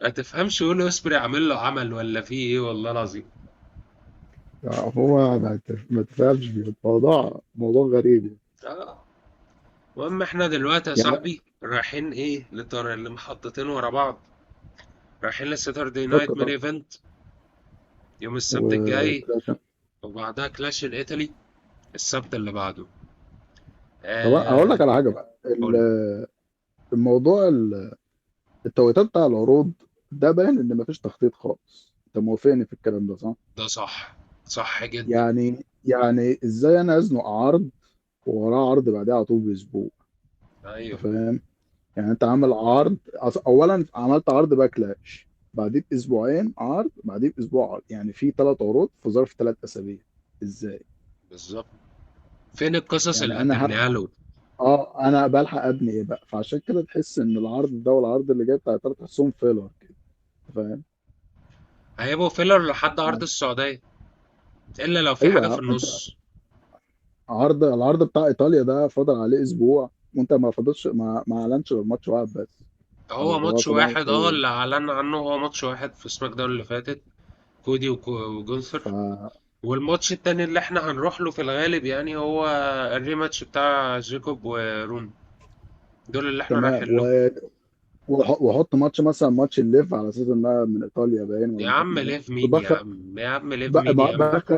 [SPEAKER 1] ما تفهمش ويل اوسبري عامل له عمل ولا فيه ايه، والله العظيم.
[SPEAKER 2] يعني هو ما تفهمش، الموضوع موضوع غريب يعني.
[SPEAKER 1] اه. المهم احنا دلوقتي يا
[SPEAKER 2] يعني
[SPEAKER 1] صاحبي رايحين ايه لطار اللي محطتين ورا بعض؟ رايحين للساتردي
[SPEAKER 2] فك
[SPEAKER 1] نايت مين
[SPEAKER 2] طب
[SPEAKER 1] event يوم السبت الجاي،
[SPEAKER 2] وكلاش.
[SPEAKER 1] وبعدها كلاش الاتلي السبت اللي بعده.
[SPEAKER 2] طب اقول
[SPEAKER 1] آه.
[SPEAKER 2] لك على حاجة بقى،
[SPEAKER 1] قول.
[SPEAKER 2] الموضوع التوقيتات بتاع العروض ده باين ان مفيش تخطيط خالص. انت موافقني في الكلام ده صح؟
[SPEAKER 1] ده صح، صح جدا.
[SPEAKER 2] يعني ازاي انا ازنق عرض ووراه عرض بعديه على طول باسبوع؟ انت
[SPEAKER 1] ايوه
[SPEAKER 2] فاهم؟ يعني انت عامل عرض، اولا عملت عرض باكلاش، بعديه باسبوعين عرض، بعديه باسبوع عرض، يعني في ثلاث عروض في ظرف ثلاث اسابيع. ازاي؟
[SPEAKER 1] بالظبط. فين القصص
[SPEAKER 2] يعني
[SPEAKER 1] اللي
[SPEAKER 2] انا
[SPEAKER 1] هتبنيها
[SPEAKER 2] هلحق،
[SPEAKER 1] له؟
[SPEAKER 2] اه انا بلحق ابني ايه بقى؟ فعشان كده تحس ان العرض ده والعرض اللي جاي بتاع تلات تحسهم filler كده. أنت فاهم؟
[SPEAKER 1] هيبقوا filler لحد عرض
[SPEAKER 2] يعني
[SPEAKER 1] السعودية، الا لو في
[SPEAKER 2] ايوه
[SPEAKER 1] حاجة
[SPEAKER 2] يا
[SPEAKER 1] في
[SPEAKER 2] عم، انت
[SPEAKER 1] النص.
[SPEAKER 2] العرض بتاع ايطاليا ده فاضل عليه اسبوع، وانت ما فاضلش، ما اعلنش غير ماتش واحد بس.
[SPEAKER 1] هو
[SPEAKER 2] او هو
[SPEAKER 1] ماتش
[SPEAKER 2] صباح
[SPEAKER 1] واحد اه
[SPEAKER 2] الخير يعني.
[SPEAKER 1] اللي اعلن عنه، هو ماتش واحد في سماك داون اللي فاتت، كودي
[SPEAKER 2] ف
[SPEAKER 1] وجونثر. والماتش التاني اللي احنا هنروح له في الغالب يعني هو ال rematch بتاع جيكوب ورون، دول اللي احنا
[SPEAKER 2] تمام.
[SPEAKER 1] رايحين له.
[SPEAKER 2] وحط ماتش مثلا، ماتش الليف على اساس انها من ايطاليا باين، ولا
[SPEAKER 1] يا
[SPEAKER 2] مش عارف
[SPEAKER 1] عم
[SPEAKER 2] من ايه.
[SPEAKER 1] ليف مين يا
[SPEAKER 2] وبخ
[SPEAKER 1] عم، يا عم ليف مين يا عم.
[SPEAKER 2] بخ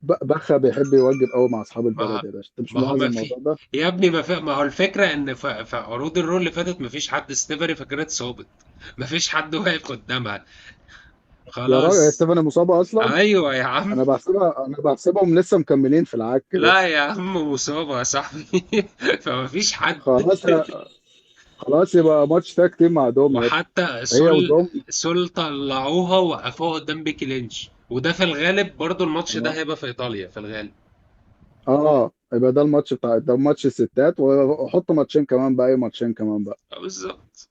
[SPEAKER 2] بخ بيحب يوجب قوي مع اصحاب
[SPEAKER 1] ما
[SPEAKER 2] البلد يا باشا، انت مش
[SPEAKER 1] ما هو
[SPEAKER 2] ملاحظ
[SPEAKER 1] ما في،
[SPEAKER 2] الموضوع ده؟
[SPEAKER 1] يا ابني ما في، ما هو الفكرة ان في عروض الرول اللي فاتت ما فيش حد، ستيفري فكرت صابت، ما فيش حد واقف قدامها.
[SPEAKER 2] يا راجل، يا
[SPEAKER 1] خلاص.
[SPEAKER 2] ستيفاني مصابه اصلا؟
[SPEAKER 1] ايوه يا عم.
[SPEAKER 2] انا بحسبهم لسه مكملين في العك ده.
[SPEAKER 1] لا يا عم، مصابة يا صاحبي. فما فيش حد.
[SPEAKER 2] خلاص. خلاص يبقى ماتش tag team مع دوم يا ابني.
[SPEAKER 1] وحتى
[SPEAKER 2] هي
[SPEAKER 1] سول،
[SPEAKER 2] ودوم.
[SPEAKER 1] سول طلعوها وقفوها قدام بيكي لينش، وده في الغالب برضو الماتش ده
[SPEAKER 2] اه
[SPEAKER 1] هيبقى في ايطاليا في الغالب.
[SPEAKER 2] اه، يبقى ده الماتش بتاع ده ماتش الستات، وحط ماتشين كمان بقى، اي ماتشين كمان بقى.
[SPEAKER 1] بالظبط.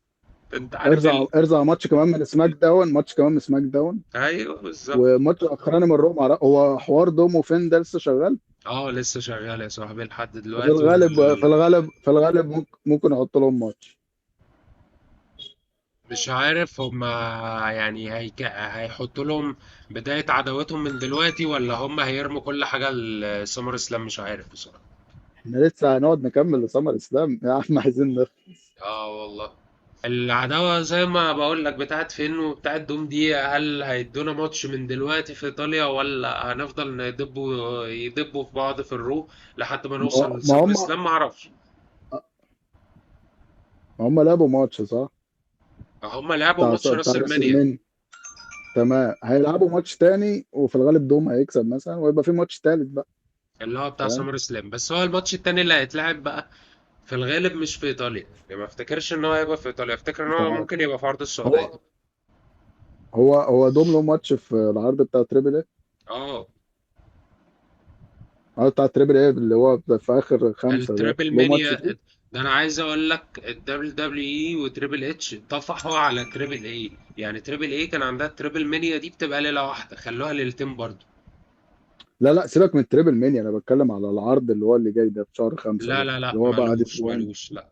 [SPEAKER 1] انت عارف
[SPEAKER 2] ارزع ارزع ماتش كمان من سماك داون، ماتش كمان من سماك داون.
[SPEAKER 1] ايوه بالظبط.
[SPEAKER 2] وماتش اخراني من روما. هو حوار دوم وفين ده لسه شغال؟
[SPEAKER 1] اه لسه شغال يا صاحبي لحد
[SPEAKER 2] في
[SPEAKER 1] دلوقتي
[SPEAKER 2] الغالب في الغالب في الغالب ممكن احط لهم ماتش.
[SPEAKER 1] مش عارف هما يعني هيحطوا لهم بداية عداوتهم من دلوقتي، ولا هما هيرموا كل حاجة السمر اسلام، مش عارف بصراحة.
[SPEAKER 2] احنا لسه هنقعد نكمل لسمر اسلام يا عم؟ عايزين نخلص.
[SPEAKER 1] اه والله. العداوة زي ما بقول لك بتاعت فين وبتاعت دوم دي، هل هيدونا ماتش من دلوقتي في ايطاليا، ولا هنفضل ندبوا يدبوا في بعض في الرو لحد ما
[SPEAKER 2] ما
[SPEAKER 1] نوصل
[SPEAKER 2] ما
[SPEAKER 1] لسمر
[SPEAKER 2] هم
[SPEAKER 1] اسلام، ما اعرفش.
[SPEAKER 2] ما هم لعبوا ماتش صح؟
[SPEAKER 1] هما لعبوا
[SPEAKER 2] بتاع
[SPEAKER 1] ماتش
[SPEAKER 2] بتاع
[SPEAKER 1] راس
[SPEAKER 2] راس
[SPEAKER 1] المنيا،
[SPEAKER 2] المنيا. تمام، هيلعبوا ماتش تاني، وفي الغالب دوم هيكسب مثلا، ويبقى في ماتش تالت بقى.
[SPEAKER 1] اللي هو بتاع
[SPEAKER 2] فاهم؟
[SPEAKER 1] سمر اسلام، بس هو الماتش التاني اللي هيتلعب بقى في الغالب مش في ايطاليا، يعني ما افتكرش ان هو هيبقى في ايطاليا، افتكر ان
[SPEAKER 2] مش
[SPEAKER 1] هو
[SPEAKER 2] عارف.
[SPEAKER 1] ممكن يبقى في ارض السعودية.
[SPEAKER 2] هو هو دوم له ماتش في العرض بتاع تريبل ايه.
[SPEAKER 1] اه
[SPEAKER 2] العرض بتاع تريبل ايه اللي هو في اخر خمسة ده
[SPEAKER 1] التريبل
[SPEAKER 2] له ماتش
[SPEAKER 1] مانيا.
[SPEAKER 2] فيه.
[SPEAKER 1] ده انا عايز اقول لك الدبليو دبليو اي وتريبل اتش طفحوا على تريبل اي، يعني تريبل اي كان عندها التريبل مانيا دي بتبقى ليله واحده، خلوها ليلتين برضو.
[SPEAKER 2] لا لا، سيبك من تريبل مانيا، انا بتكلم على العرض اللي هو اللي جاي ده في شهر خمسة
[SPEAKER 1] لا
[SPEAKER 2] ده
[SPEAKER 1] لا
[SPEAKER 2] اللي
[SPEAKER 1] لا،
[SPEAKER 2] هو بعد
[SPEAKER 1] ملوش
[SPEAKER 2] اسبوعين.
[SPEAKER 1] ملوش لا.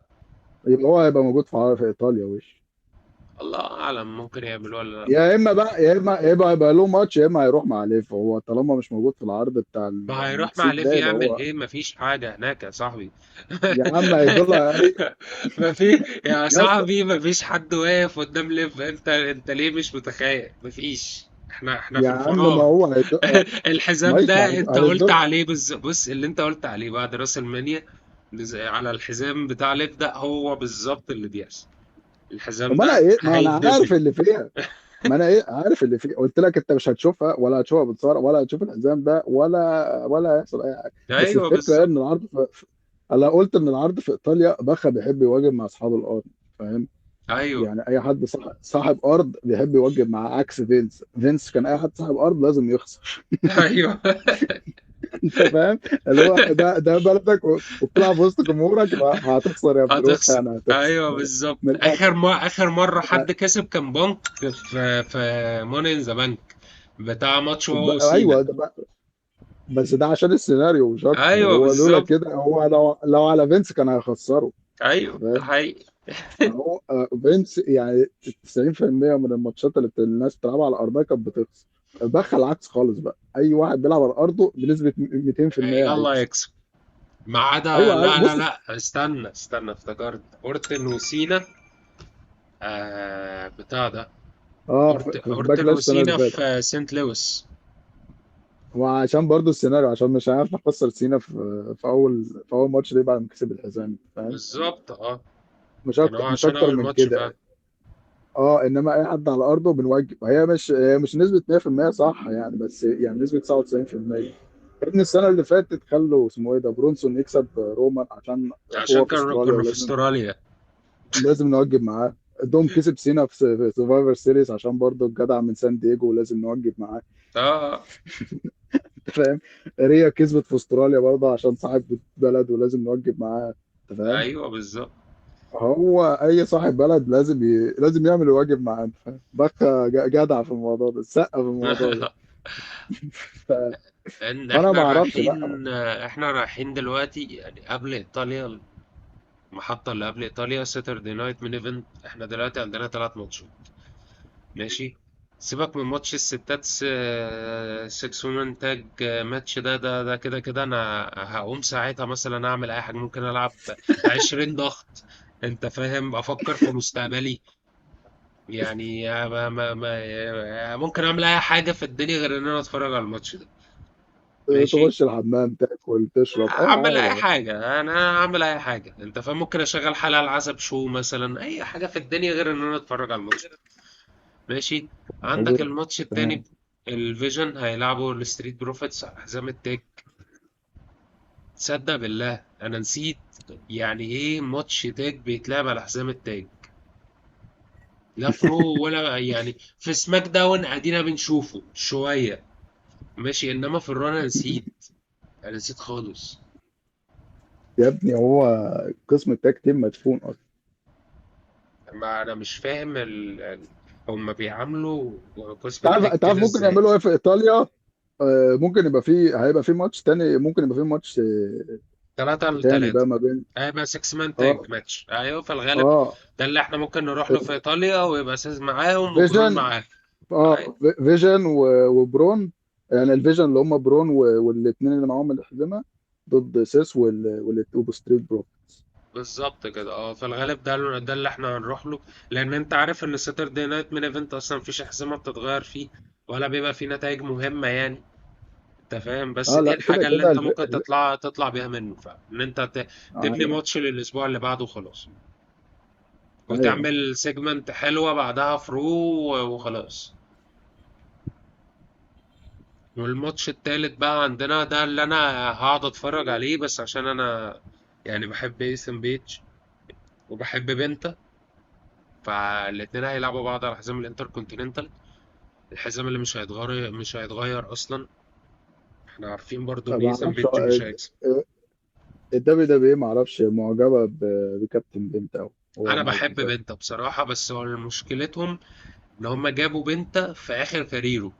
[SPEAKER 2] يبقى هو هيبقى موجود في ايطاليا وش.
[SPEAKER 1] الله اعلم ممكن يعملوها ولا لا.
[SPEAKER 2] يا اما بقى، يا اما يبقى له ماتش، يا اما هيروح مع ليف. هو طالما مش موجود في العرض بتاع
[SPEAKER 1] ما هيروح مع
[SPEAKER 2] المكسيك ده
[SPEAKER 1] ليفي
[SPEAKER 2] يبقى
[SPEAKER 1] يعمل
[SPEAKER 2] هو.
[SPEAKER 1] ايه؟ مفيش حاجه هناك يا صاحبي.
[SPEAKER 2] يا عم هيدول اي.
[SPEAKER 1] ما في يا
[SPEAKER 2] يا اسطى،
[SPEAKER 1] صاحبي، مفيش حد واقف قدام ليف، انت ليه مش متخيل؟ مفيش، احنا في
[SPEAKER 2] يا عم ما
[SPEAKER 1] الفراغ.
[SPEAKER 2] هو هيدول.
[SPEAKER 1] الحزام
[SPEAKER 2] ماشي،
[SPEAKER 1] ده انت قلت
[SPEAKER 2] هيدول.
[SPEAKER 1] عليه بص اللي انت قلت عليه بعد راس المانيا على الحزام بتاع ليف ده، هو بالظبط اللي بيحصل. الحزام
[SPEAKER 2] طب انا
[SPEAKER 1] ده
[SPEAKER 2] ايه؟ ما انا عارف
[SPEAKER 1] هيتدفن.
[SPEAKER 2] اللي فيها. ما انا ايه عارف اللي فيه، قلت لك انت مش هتشوفها، ولا هتشوفها بتصارع، ولا هتشوف الحزام ده، ولا هيحصل اي حاجه. بس
[SPEAKER 1] ايوه
[SPEAKER 2] الفكرة
[SPEAKER 1] بالظبط.
[SPEAKER 2] ان العرض انا قلت ان العرض في ايطاليا، بخا بيحب يواجه مع اصحاب الارض، فاهم؟
[SPEAKER 1] ايوه.
[SPEAKER 2] يعني اي حد صاحب ارض بيحب يوجب مع عكس فينس. فينس كان اي حد صاحب ارض لازم يخسر.
[SPEAKER 1] ايوه.
[SPEAKER 2] انت فاهم؟ اللي هو ده بلدك وبتلعب وسط جمهورك، يبقى هتخسر يا ابن الوسخ،
[SPEAKER 1] هتخسر.
[SPEAKER 2] يعني هتخسر
[SPEAKER 1] ايوه بالظبط.
[SPEAKER 2] من
[SPEAKER 1] اخر
[SPEAKER 2] الاخر.
[SPEAKER 1] ما اخر مرة حد كسب كان بانك في Money in the Bank، بتاع ماتش هو وسينا.
[SPEAKER 2] ايوه ده بقى، بس ده عشان السيناريو مش اكتر.
[SPEAKER 1] ايوه
[SPEAKER 2] هو لولا
[SPEAKER 1] بالظبط.
[SPEAKER 2] كده، هو لو على فينس كان هيخسره.
[SPEAKER 1] ايوه
[SPEAKER 2] انت
[SPEAKER 1] ده
[SPEAKER 2] فاهم؟
[SPEAKER 1] حقيقي.
[SPEAKER 2] فهو فينس يعني 90% من الماتشات اللي الناس بتلعبها على ارضها كانت بتخسر. دخل العكس خالص بقى، اي واحد بيلعب على ارضه بنسبة 200%
[SPEAKER 1] يلا
[SPEAKER 2] هيكسب.
[SPEAKER 1] يكسب. ما عدا،
[SPEAKER 2] ايوه
[SPEAKER 1] لا لا
[SPEAKER 2] بص.
[SPEAKER 1] لا، استنى استنى، افتكرت اورتن وسينا. آه بتاع ده.
[SPEAKER 2] اه، في في
[SPEAKER 1] اورتن
[SPEAKER 2] باكلاش السنة اللي
[SPEAKER 1] وسينا
[SPEAKER 2] فاتت.
[SPEAKER 1] في سنت لويس.
[SPEAKER 2] وعشان برضو السيناريو، عشان مش عارف نخسر سينا في في اول ماتش ليه بعد ما كسب الحزام، فاهم؟
[SPEAKER 1] بالظبط اه.
[SPEAKER 2] مش
[SPEAKER 1] كان
[SPEAKER 2] اكتر،
[SPEAKER 1] هو
[SPEAKER 2] مش
[SPEAKER 1] عشان
[SPEAKER 2] اكتر
[SPEAKER 1] اول
[SPEAKER 2] من
[SPEAKER 1] ماتش فعلا.
[SPEAKER 2] كده. اه، انما اي حد على ارضه بنواجه. هي مش نسبه 100% صح يعني، بس يعني نسبه 99%. يا ابني السنة اللي فاتت خلوا اسمه ايه ده برونسون يكسب رومان عشان
[SPEAKER 1] عشان
[SPEAKER 2] هو في
[SPEAKER 1] كانوا
[SPEAKER 2] استراليا
[SPEAKER 1] كنا في
[SPEAKER 2] ولازم،
[SPEAKER 1] استراليا.
[SPEAKER 2] لازم نوجب معاه. دوم كسب سينا في سرفايفر سيريز عشان برضه الجدع من سان دييجو ولازم نوجب معاه.
[SPEAKER 1] اه.
[SPEAKER 2] انت فاهم؟ ريا كسبت في استراليا برضه عشان صاحب بلد ولازم نوجب معاه. انت فاهم؟
[SPEAKER 1] ايوه بالظبط.
[SPEAKER 2] هو اي صاحب بلد لازم لازم يعمل الواجب معاه. انت فاهم؟ بكا جدع في الموضوع ده، السقا في الموضوع ده. ف...
[SPEAKER 1] ان
[SPEAKER 2] فانا
[SPEAKER 1] احنا
[SPEAKER 2] ما اعرفش بقى.
[SPEAKER 1] رايحين، احنا رايحين دلوقتي يعني قبل ايطاليا، المحطة اللي قبل ايطاليا Saturday Night Main Event. احنا دلوقتي عندنا 3 ماتشات. ماشي. سيبك من ماتش الستات، 6 woman tag match، ده كده كده انا هقوم ساعتها مثلا اعمل اي حاجه، ممكن العب 20 ضغط، انت فاهم، افكر في مستقبلي يعني. ما ممكن اعمل اي حاجة في الدنيا غير ان انا اتفرج على الماتش ده. ماشي.
[SPEAKER 2] تخش الحمام، تاكل، تشرب، اي
[SPEAKER 1] اعمل اي
[SPEAKER 2] حاجه.
[SPEAKER 1] حاجه، انا اعمل اي حاجه، انت فاهم، ممكن اشغل حلقة العزب show مثلا، اي حاجة في الدنيا غير ان انا اتفرج على الماتش ده. ماشي. عندك
[SPEAKER 2] طبيعي.
[SPEAKER 1] الماتش التاني،
[SPEAKER 2] تمام.
[SPEAKER 1] الفيجن هيلعبوا الستريت بروفيتس على حزام ال tag. تصدق بالله انا نسيت يعني ايه ماتش tag بيتلعب على حزام ال tag؟ لا فرو ولا يعني في سماك داون ادينا بنشوفه شويه. ماشي، انما في الرو انا نسيت، انا نسيت خالص.
[SPEAKER 2] يا ابني هو قسم ال tag team مدفون اصلا.
[SPEAKER 1] ما انا مش فاهم هم بيعاملوا قسم
[SPEAKER 2] انت عارف،
[SPEAKER 1] التاج
[SPEAKER 2] انت عارف
[SPEAKER 1] كده
[SPEAKER 2] ممكن
[SPEAKER 1] ازاي؟
[SPEAKER 2] يعملوا ايه في ايطاليا؟ ممكن يبقى فيه، هيبقى فيه ماتش تاني، ممكن يبقى فيه ماتش
[SPEAKER 1] 3 ل
[SPEAKER 2] تاني
[SPEAKER 1] 3
[SPEAKER 2] بقى ما بين،
[SPEAKER 1] هيبقى 6 man
[SPEAKER 2] اه
[SPEAKER 1] تاج ماتش، ايوه في الغالب.
[SPEAKER 2] اه
[SPEAKER 1] ده اللي احنا ممكن نروح له في ايطاليا، ويبقى سيز معاهم وبرون
[SPEAKER 2] فيجن.
[SPEAKER 1] معاهم. أيوة
[SPEAKER 2] اه فيجن وبرون. يعني الفيجن اللي هم برون والاثنين اللي معاهم الأحزمة ضد سيس وستريت بروفيتس.
[SPEAKER 1] بالظبط كده. اه في الغالب ده اللي احنا هنروح له، لان انت عارف ان Saturday Night Main Event اصلا مفيش حزمه بتتغير فيه، ولا بيبقى فيه نتائج مهمة يعني. انت فاهم، بس
[SPEAKER 2] اه
[SPEAKER 1] دي
[SPEAKER 2] لا كده
[SPEAKER 1] الحاجة اللي
[SPEAKER 2] كده
[SPEAKER 1] انت ممكن تطلع بيها منه، فان انت تبني
[SPEAKER 2] ايوه
[SPEAKER 1] ماتش للاسبوع اللي بعده وخلاص،
[SPEAKER 2] ايوه.
[SPEAKER 1] وتعمل segment حلوة بعدها فرو وخلاص. والماتش التالت بقى عندنا ده اللي انا هقعد اتفرج عليه بس عشان انا يعني بحب ايسن بيتش وبحب بنتا، فالاتنين هيلعبوا بعض على حزام الانتر كونتيننتال، الحزام اللي مش هيتغير، مش هيتغير اصلا. احنا عارفين برضو ان
[SPEAKER 2] ما
[SPEAKER 1] ايثان
[SPEAKER 2] اعرفش
[SPEAKER 1] بيتش مش هيكسب.
[SPEAKER 2] الدبليو دبليو ما اعرفش معجبه بكابتن بنت أوي هو
[SPEAKER 1] انا
[SPEAKER 2] مع
[SPEAKER 1] بحب
[SPEAKER 2] الحزام.
[SPEAKER 1] بنتا بصراحة، بس هو مشكلتهم ان هم جابوا بنتا في اخر career ه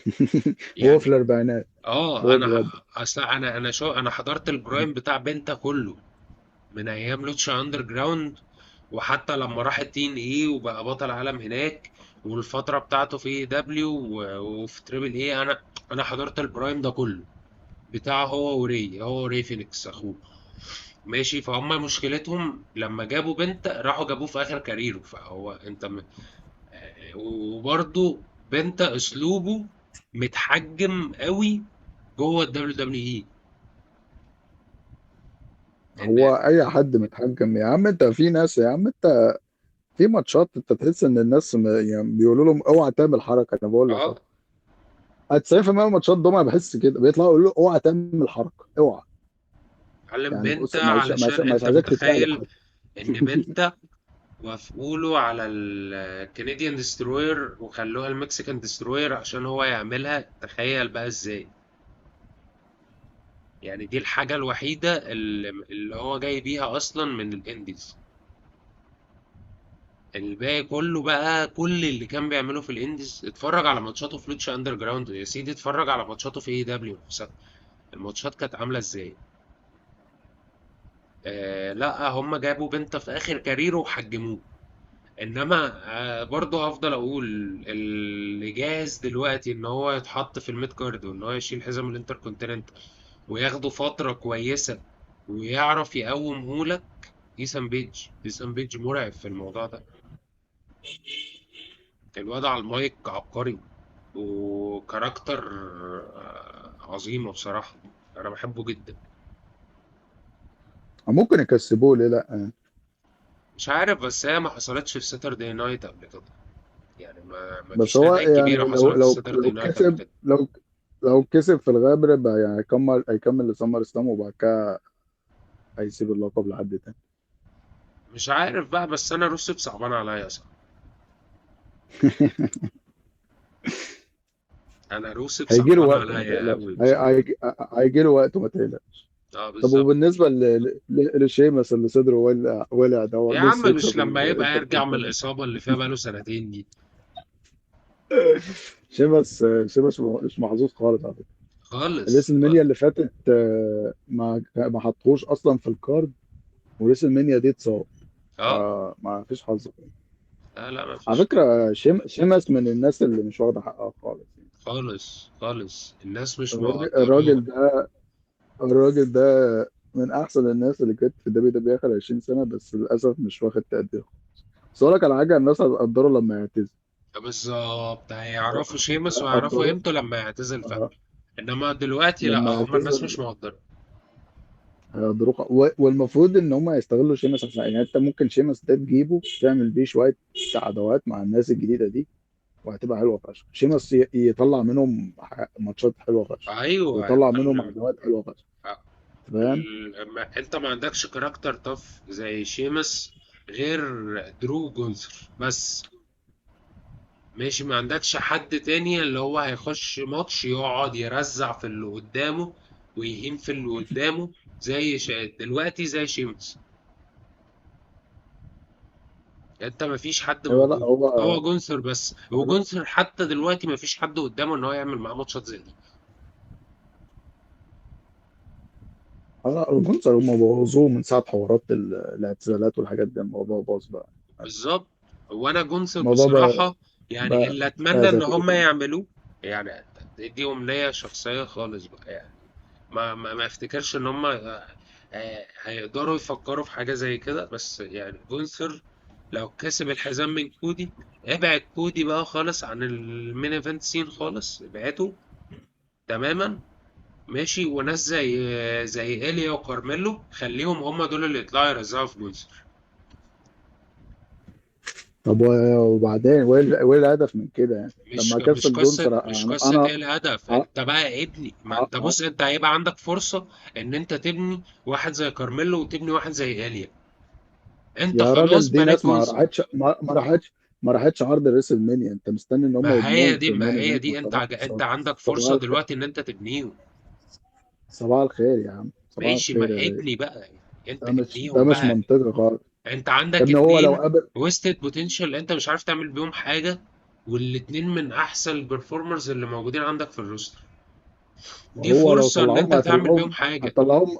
[SPEAKER 2] وهو في
[SPEAKER 1] يعني.
[SPEAKER 2] الاربعينات،
[SPEAKER 1] اه
[SPEAKER 2] وهو
[SPEAKER 1] انا
[SPEAKER 2] بيودع.
[SPEAKER 1] اصلا انا شو، انا حضرت ال prime بتاع بنتا كله من ايام لوتشا اندر جراوند، وحتى لما راح التي ان اي وبقى بطل عالم هناك، والفترة بتاعته في دبليو وفي Triple A، انا حضرت ال prime ده كله بتاعه، هو وري فينيكس اخوه. ماشي. فهم مشكلتهم لما جابوا بنت راحوا جابوه في اخر career ه، فهو انت وبرضه بنت اسلوبه متحجم قوي جوه الدبليو دبليو اي. ان
[SPEAKER 2] هو اي حد متحكم يا عم؟ انت في ناس يا عم، انت في ماتشات انت تحس ان الناس يعني بيقولوا لهم اوعى تعمل حركه، انا بقول لك اهو.
[SPEAKER 1] اه.
[SPEAKER 2] 90% من الماتشات دول انا بحس كده بيطلعوا يقولوا له اوعى تعمل حركه، اوعى.
[SPEAKER 1] علم
[SPEAKER 2] يعني
[SPEAKER 1] بنتا،
[SPEAKER 2] بص، مش مش
[SPEAKER 1] علشان
[SPEAKER 2] مش
[SPEAKER 1] انت
[SPEAKER 2] عايزاك تتشقلب
[SPEAKER 1] متخيل
[SPEAKER 2] حتى.
[SPEAKER 1] ان بنتا وافقوا له على ال Canadian Destroyer وخلوها ال Mexican Destroyer عشان هو يعملها، تخيل بقى ازاي. يعني دي الحاجة الوحيدة اللي هو جاي بيها اصلا من ال indies. الباقي كله بقى، كل اللي كان بيعمله في ال indies، اتفرج على ماتشاته في لوتشا اندر جراوند يا سيدي، اتفرج على ماتشاته في AEW نفسها، الماتشات كانت عاملة ازاي. آه لا، هم جابوا بنتا في اخر career ه وحجموه. انما آه برضه هفضل اقول، اللي جاهز دلوقتي ان هو يتحط في ال mid card وان هو يشيل حزام الانتر كونتيننت وياخده فترة كويسة ويعرف يقومهولك، ايسان بيج. ايسان بيج مرعب في الموضوع ده. الواد على المايك عبقري، و character عظيمة بصراحة، انا بحبه جدا.
[SPEAKER 2] ممكن يكسبوه، ليه لا؟
[SPEAKER 1] مش عارف، بس هي ما حصلتش في Saturday Night قبل كده. يعني ما
[SPEAKER 2] بس
[SPEAKER 1] فيش
[SPEAKER 2] هو
[SPEAKER 1] نتائج كبيرة
[SPEAKER 2] يعني لو
[SPEAKER 1] حصلت في
[SPEAKER 2] لو
[SPEAKER 1] ساتردي
[SPEAKER 2] لو
[SPEAKER 1] Night قبل
[SPEAKER 2] كسب،
[SPEAKER 1] كده.
[SPEAKER 2] لو كسب في الغابر بقى، يعني هيكمل لسمر سلام، وبعد كده هيسيب اللقب لحد تاني.
[SPEAKER 1] مش عارف بقى، بس انا روسيف صعبان عليا صح. انا روسيف
[SPEAKER 2] هيجي له
[SPEAKER 1] صعبان
[SPEAKER 2] وقته ما
[SPEAKER 1] عليا
[SPEAKER 2] تقلقش،
[SPEAKER 1] قوي بصراحة.
[SPEAKER 2] هيجي له وقته ما تقلقش.
[SPEAKER 1] اه
[SPEAKER 2] طب
[SPEAKER 1] بالظبط.
[SPEAKER 2] وبالنسبة لشيمس اللي صدره ولع ولع ده، هو
[SPEAKER 1] يا عم
[SPEAKER 2] نفسه
[SPEAKER 1] مش
[SPEAKER 2] يكسب
[SPEAKER 1] لما يبقى
[SPEAKER 2] الانتر
[SPEAKER 1] يرجع من
[SPEAKER 2] كونتيننت.
[SPEAKER 1] الإصابة اللي فيها بقاله سنتين دي.
[SPEAKER 2] شيمس مش محظوظ خالص على فكرة.
[SPEAKER 1] خالص
[SPEAKER 2] الريسلمانيا
[SPEAKER 1] خالص.
[SPEAKER 2] اللي فاتت ما حطوش اصلا في ال card، وريسلمانيا دي اتصاب،
[SPEAKER 1] اه.
[SPEAKER 2] فما فيش حظ.
[SPEAKER 1] لا لا، ما
[SPEAKER 2] على
[SPEAKER 1] فيش خالص.
[SPEAKER 2] فكرة شيمس من الناس اللي مش واخدة حقها خالص يعني.
[SPEAKER 1] خالص خالص، الناس مش
[SPEAKER 2] الراجل
[SPEAKER 1] مقدراه.
[SPEAKER 2] الراجل ده الراجل ده من احسن الناس اللي كانت في WWE اخر 20 سنة، بس للاسف مش واخد تقدير. بس اقول لك على حاجة، الناس هتقدره لما يعتزل.
[SPEAKER 1] بالظبط، هيعرفوا شيمس وهيعرفوا
[SPEAKER 2] هيقدروه.
[SPEAKER 1] قيمته لما يعتزل فعلا.
[SPEAKER 2] آه.
[SPEAKER 1] انما دلوقتي لا،
[SPEAKER 2] لما
[SPEAKER 1] هم الناس
[SPEAKER 2] يعتزل
[SPEAKER 1] مش مقدره.
[SPEAKER 2] هيقدروه. والمفروض ان هم يستغلوا شيمس عشان يعني انت ممكن شيمس ده تجيبه تعمل بيه شوية عداوات مع الناس الجديدة دي، وهتبقى حلوة فشخ. شيمس يطلع منهم ماتشات حلوة فشخ،
[SPEAKER 1] ايوه يا
[SPEAKER 2] ويطلع منهم
[SPEAKER 1] معلم.
[SPEAKER 2] عداوات حلوة فشخ. فاهم؟
[SPEAKER 1] انت ما عندكش character tough زي شيمس غير درو جونسر بس. ماشي، ما عندكش حد تاني اللي هو هيخش ماتش يقعد يرزع في اللي قدامه ويهين في اللي قدامه زي دلوقتي زي شيمس. انت ما فيش حد
[SPEAKER 2] ايوه. لا
[SPEAKER 1] موجود.
[SPEAKER 2] هو
[SPEAKER 1] هو جونسر بس،
[SPEAKER 2] لا،
[SPEAKER 1] وجونسر حتى دلوقتي ما فيش حد قدامه ان هو يعمل معاه ماتشات زي دي.
[SPEAKER 2] لا، الجونزر هم بوظوه من ساعة حوارات الاعتزالات والحاجات دي، الموضوع باظ بقى.
[SPEAKER 1] بالظبط. هو انا جونسر
[SPEAKER 2] الموضوع بقى
[SPEAKER 1] بصراحة، يعني
[SPEAKER 2] بقى
[SPEAKER 1] اللي
[SPEAKER 2] بقى
[SPEAKER 1] اتمنى ان
[SPEAKER 2] سخيف
[SPEAKER 1] هم
[SPEAKER 2] يعني.
[SPEAKER 1] يعملوه، يعني دي امنية شخصية خالص بقى يعني، ما افتكرش ان هم هيقدروا يفكروا في حاجة زي كده، بس يعني جونسر لو كسب الحزام من كودي، ابعد كودي بقى خالص عن ال main event scene خالص، ابعده تماما. ماشي، وناس زي إيليا وكارميلو خليهم هم دول اللي يطلعوا يرزعوا في جونسر.
[SPEAKER 2] طب وبعدين وإيه الهدف من كده يعني؟
[SPEAKER 1] مش
[SPEAKER 2] لما
[SPEAKER 1] مش
[SPEAKER 2] كسب
[SPEAKER 1] قصة،
[SPEAKER 2] جونسر
[SPEAKER 1] مش
[SPEAKER 2] انا
[SPEAKER 1] قصة
[SPEAKER 2] انا
[SPEAKER 1] ايه الهدف.
[SPEAKER 2] ه-
[SPEAKER 1] انت بقى ابني، ما
[SPEAKER 2] ه-
[SPEAKER 1] انت
[SPEAKER 2] ه-
[SPEAKER 1] بص، انت هيبقى عندك فرصة ان انت تبني واحد زي كارميلو وتبني واحد زي إيليا. انت
[SPEAKER 2] يا
[SPEAKER 1] خلاص
[SPEAKER 2] راجل، دي
[SPEAKER 1] بنيت
[SPEAKER 2] ناس ما
[SPEAKER 1] جونسون.
[SPEAKER 2] راحتش، ما راحتش ما راحتش عرض ريسل مانيا، انت مستني ان هم
[SPEAKER 1] ما هي
[SPEAKER 2] يبنوهم
[SPEAKER 1] دي
[SPEAKER 2] في
[SPEAKER 1] ما
[SPEAKER 2] المين
[SPEAKER 1] هي
[SPEAKER 2] ايفنت؟ ما
[SPEAKER 1] دي انت
[SPEAKER 2] صباح
[SPEAKER 1] انت عندك
[SPEAKER 2] صباح
[SPEAKER 1] فرصة
[SPEAKER 2] الخير،
[SPEAKER 1] دلوقتي ان انت تبنيهم.
[SPEAKER 2] صباح الخير يا عم، صباح
[SPEAKER 1] ماشي،
[SPEAKER 2] الخير
[SPEAKER 1] ما
[SPEAKER 2] يا رايق.
[SPEAKER 1] ابني بقى يعني، انت
[SPEAKER 2] ده مش ده
[SPEAKER 1] ابنيهم
[SPEAKER 2] مش
[SPEAKER 1] بقى.
[SPEAKER 2] منطقي خالص.
[SPEAKER 1] انت
[SPEAKER 2] يا
[SPEAKER 1] عندك
[SPEAKER 2] ابني هو لو
[SPEAKER 1] اتنين
[SPEAKER 2] قابل،
[SPEAKER 1] wasted potential، انت مش عارف تعمل بيهم حاجة، والاتنين من احسن ال performers اللي موجودين عندك في ال roster. دي
[SPEAKER 2] هو لو
[SPEAKER 1] فرصة ان
[SPEAKER 2] طلعوهم
[SPEAKER 1] انت تعمل
[SPEAKER 2] هيطلعوهم
[SPEAKER 1] بيهم حاجة.
[SPEAKER 2] هيطلعوهم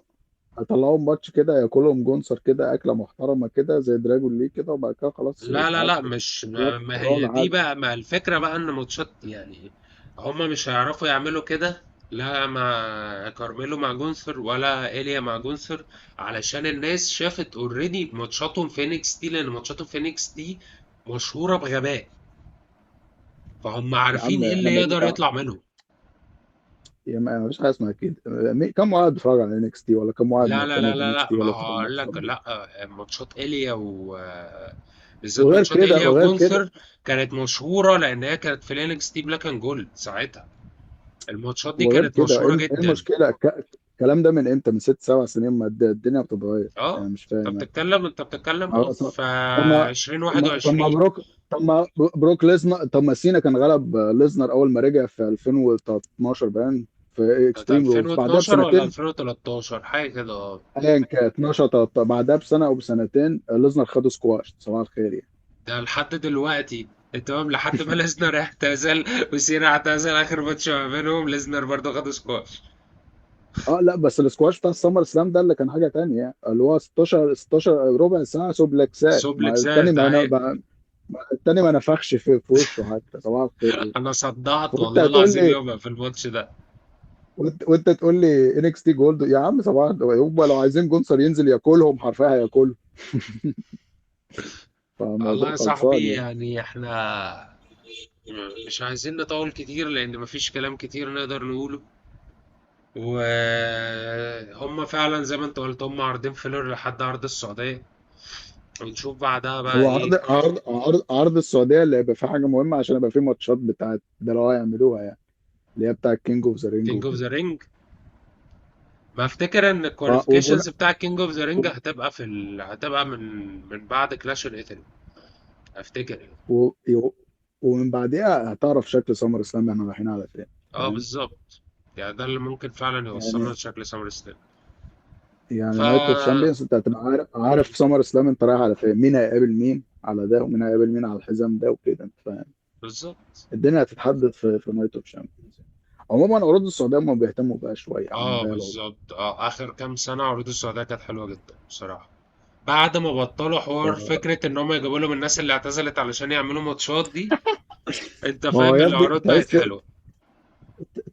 [SPEAKER 2] هيطلعوهم ماتش كده، ياكلهم جونسر كده اكله محترمه كده زي دراجون ليه كده، وبعد كده خلاص
[SPEAKER 1] لا لا
[SPEAKER 2] تعال.
[SPEAKER 1] لا، مش
[SPEAKER 2] روح
[SPEAKER 1] ما, ما
[SPEAKER 2] روح
[SPEAKER 1] هي دي
[SPEAKER 2] لحالك.
[SPEAKER 1] بقى، ما الفكرة بقى ان ماتشات يعني هما مش هيعرفوا يعملوا كده، لا مع كارميلو مع جونسر ولا ايليا مع جونسر، علشان الناس شافت already ماتشاتهم في انكس تي، لان ماتشاتهم في انكس تي مشهورة بغباء، فهم
[SPEAKER 2] يا
[SPEAKER 1] عارفين
[SPEAKER 2] عم
[SPEAKER 1] ايه
[SPEAKER 2] احنا
[SPEAKER 1] اللي
[SPEAKER 2] مال
[SPEAKER 1] يقدر يطلع منهم.
[SPEAKER 2] يا ما فيش حاجة اسمها كده. كم واحد بيتفرج على انكس تي، ولا كم واحد
[SPEAKER 1] لا لا
[SPEAKER 2] مهتم
[SPEAKER 1] لا لا
[SPEAKER 2] بانكس
[SPEAKER 1] لا،
[SPEAKER 2] تي،
[SPEAKER 1] ما
[SPEAKER 2] ولا شاف
[SPEAKER 1] هقول
[SPEAKER 2] الماتشات
[SPEAKER 1] لك،
[SPEAKER 2] دي؟
[SPEAKER 1] لا ماتشات ايليا و بالذات
[SPEAKER 2] وغير
[SPEAKER 1] ماتشات
[SPEAKER 2] كده
[SPEAKER 1] إيليا
[SPEAKER 2] وغير كده
[SPEAKER 1] وجونثر كانت مشهورة لأن هي كانت في ال NXT Black and Gold ساعتها. الماتشات دي
[SPEAKER 2] وغير
[SPEAKER 1] كانت
[SPEAKER 2] كده، ايه
[SPEAKER 1] مشهورة
[SPEAKER 2] إيه
[SPEAKER 1] جدا.
[SPEAKER 2] المشكله؟ الكلام ده من امتى؟ من 6 7 سنين، ما الدنيا بتتغير.
[SPEAKER 1] اه،
[SPEAKER 2] انا مش
[SPEAKER 1] انت
[SPEAKER 2] فاهم.
[SPEAKER 1] بتتكلم انت بتتكلم
[SPEAKER 2] ما
[SPEAKER 1] اه
[SPEAKER 2] هو
[SPEAKER 1] في
[SPEAKER 2] طب ما طب ما
[SPEAKER 1] 2021.
[SPEAKER 2] بروك، طب ما بروك ليزنر، طب ما سينا كان غلب ليزنر اول ما رجع في 2013 باين، في
[SPEAKER 1] كانت
[SPEAKER 2] اكستريم رولز بعدها
[SPEAKER 1] 2012 ولا
[SPEAKER 2] بسنتين.
[SPEAKER 1] 2013 حاجة كده، اه.
[SPEAKER 2] ايا كان 12 13، بعدها بسنة او بسنتين ليزنر خدوا سكواش صباح الخير يعني.
[SPEAKER 1] ده لحد دلوقتي، تمام، لحد ما ليزنر اعتزل وسينا اعتزل، اخر ماتش ما بينهم ليزنر برضه خد سكواش.
[SPEAKER 2] اه لا، بس السكواش بتاع السمر سلام ده اللي كان حاجة تانية يعني، اللي هو 16 16 ربع ساعة سوبلكسات، ما التاني
[SPEAKER 1] سوبلكسات
[SPEAKER 2] ما,
[SPEAKER 1] اهي.
[SPEAKER 2] ما التاني ما نفخش في وشه حتى صباح الخير.
[SPEAKER 1] انا صدعت
[SPEAKER 2] وانت
[SPEAKER 1] والله
[SPEAKER 2] هتقول
[SPEAKER 1] العظيم
[SPEAKER 2] لي،
[SPEAKER 1] يومها في الماتش ده.
[SPEAKER 2] وانت تقول لي انكس تي جولد يا عم صباح؟ هم لو عايزين جونسر ينزل ياكلهم حرفيا هياكلهم.
[SPEAKER 1] الله
[SPEAKER 2] فالموضوع
[SPEAKER 1] يا
[SPEAKER 2] خلصان
[SPEAKER 1] صاحبي،
[SPEAKER 2] يعني.
[SPEAKER 1] يعني احنا مش عايزين نطول كتير لان مفيش كلام كتير نقدر نقوله. وهم فعلا زي ما انت قلت، هم عارضين filler لحد عرض السعودية، ونشوف بعدها بقى
[SPEAKER 2] هو عرض
[SPEAKER 1] ايه.
[SPEAKER 2] عرض عرض عرض السعودية اللي هيبقى فيه حاجة مهمه، عشان يبقى فيه ماتشات بتاعت ده لو هيعملوها يعني، اللي هي بتاعت كينج اوف ذا رينج
[SPEAKER 1] كينج اوف
[SPEAKER 2] وكده.
[SPEAKER 1] ذا رينج. ما افتكر ان
[SPEAKER 2] ف وبن...
[SPEAKER 1] الكواليفيكيشنز بتاع كينج اوف ذا رينج هتبقى في هتبقى من بعد كلاش الايطالي، افتكر يعني.
[SPEAKER 2] و... ومن بعديها هتعرف شكل سمر اسلام احنا رايحين على فين.
[SPEAKER 1] اه
[SPEAKER 2] فاهم
[SPEAKER 1] بالظبط، يعني ده اللي ممكن فعلا يوصلنا
[SPEAKER 2] يعني.
[SPEAKER 1] لشكل سمر سلام. ف
[SPEAKER 2] يعني نايت اوف شامبيونز انت هتبقى عارف، عارف سمر اسلام انت رايح على فين، مين هيقابل مين على ده، ومين هيقابل مين على الحزام ده وكده، انت فاهم.
[SPEAKER 1] بالظبط.
[SPEAKER 2] الدنيا هتتحدد في نايت اوف شامبيونز. عموما عروض السعودية هم بيهتموا بقى شوية عن
[SPEAKER 1] اه
[SPEAKER 2] باقي العروض.
[SPEAKER 1] بالظبط، اه اخر كام سنة عروض السعودية كانت حلوة جدا بصراحه، بعد ما بطلوا
[SPEAKER 2] ف
[SPEAKER 1] حوار فكرة ان هم يجيبوا لهم الناس اللي اعتزلت علشان يعملوا ماتشات دي. انت
[SPEAKER 2] ما هو
[SPEAKER 1] فاهم،
[SPEAKER 2] يا ابني،
[SPEAKER 1] العروض بقت
[SPEAKER 2] تحس،
[SPEAKER 1] حلوه.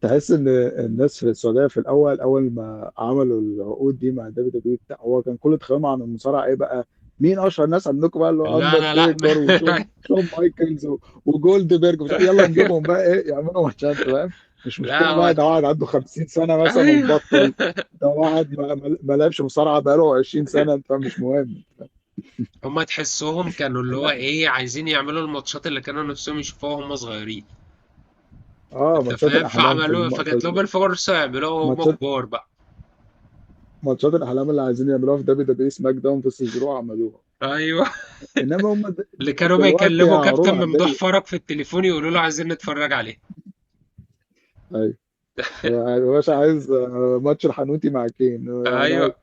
[SPEAKER 2] تحس ان الناس في السعودية في الاول، اول ما عملوا العقود دي مع دبليو دبليو بتاع، هو كان كل تخيلهم عن المصارعة ايه بقى؟ مين اشهر ناس عندكم بقى؟ اللي هو
[SPEAKER 1] لا لا لا.
[SPEAKER 2] اندرتيكر وشون شون مايكلز وجولد بيرج، يلا نجيبهم بقى ايه يعملوا ماتشات، فاهم؟ مش
[SPEAKER 1] لا
[SPEAKER 2] مشكلة
[SPEAKER 1] هو،
[SPEAKER 2] بقى، ده واحد عنده 50 سنة مثلا
[SPEAKER 1] ايوه،
[SPEAKER 2] ومبطل، ده واحد ما لعبش مصارعه بقاله 20 سنه، انت فاهم؟ مش مهم.
[SPEAKER 1] هما تحسهم كانوا اللي هو
[SPEAKER 2] لا.
[SPEAKER 1] ايه، عايزين يعملوا الماتشات اللي كانوا نفسهم يشوفوها وهم صغيرين.
[SPEAKER 2] اه،
[SPEAKER 1] انت
[SPEAKER 2] ماتشات
[SPEAKER 1] فاهم،
[SPEAKER 2] الاحلام في
[SPEAKER 1] فعملوها، فجات لهم الفرصة يعملوها وهم
[SPEAKER 2] ماتشات
[SPEAKER 1] كبار بقى.
[SPEAKER 2] ماتشات الاحلام اللي عايزين يعملوها في دبليو دبليو سماك داون في زرو عملوها.
[SPEAKER 1] ايوه،
[SPEAKER 2] انما هم
[SPEAKER 1] اللي كانوا
[SPEAKER 2] دلوقتي
[SPEAKER 1] بيكلموا
[SPEAKER 2] عروض
[SPEAKER 1] كابتن ممدوح
[SPEAKER 2] عاديه.
[SPEAKER 1] فرج في التليفون يقولوا له عايزين نتفرج عليه.
[SPEAKER 2] ايوه يا باشا، عايز ماتش الحنوتي مع كين يعني.
[SPEAKER 1] ايوه.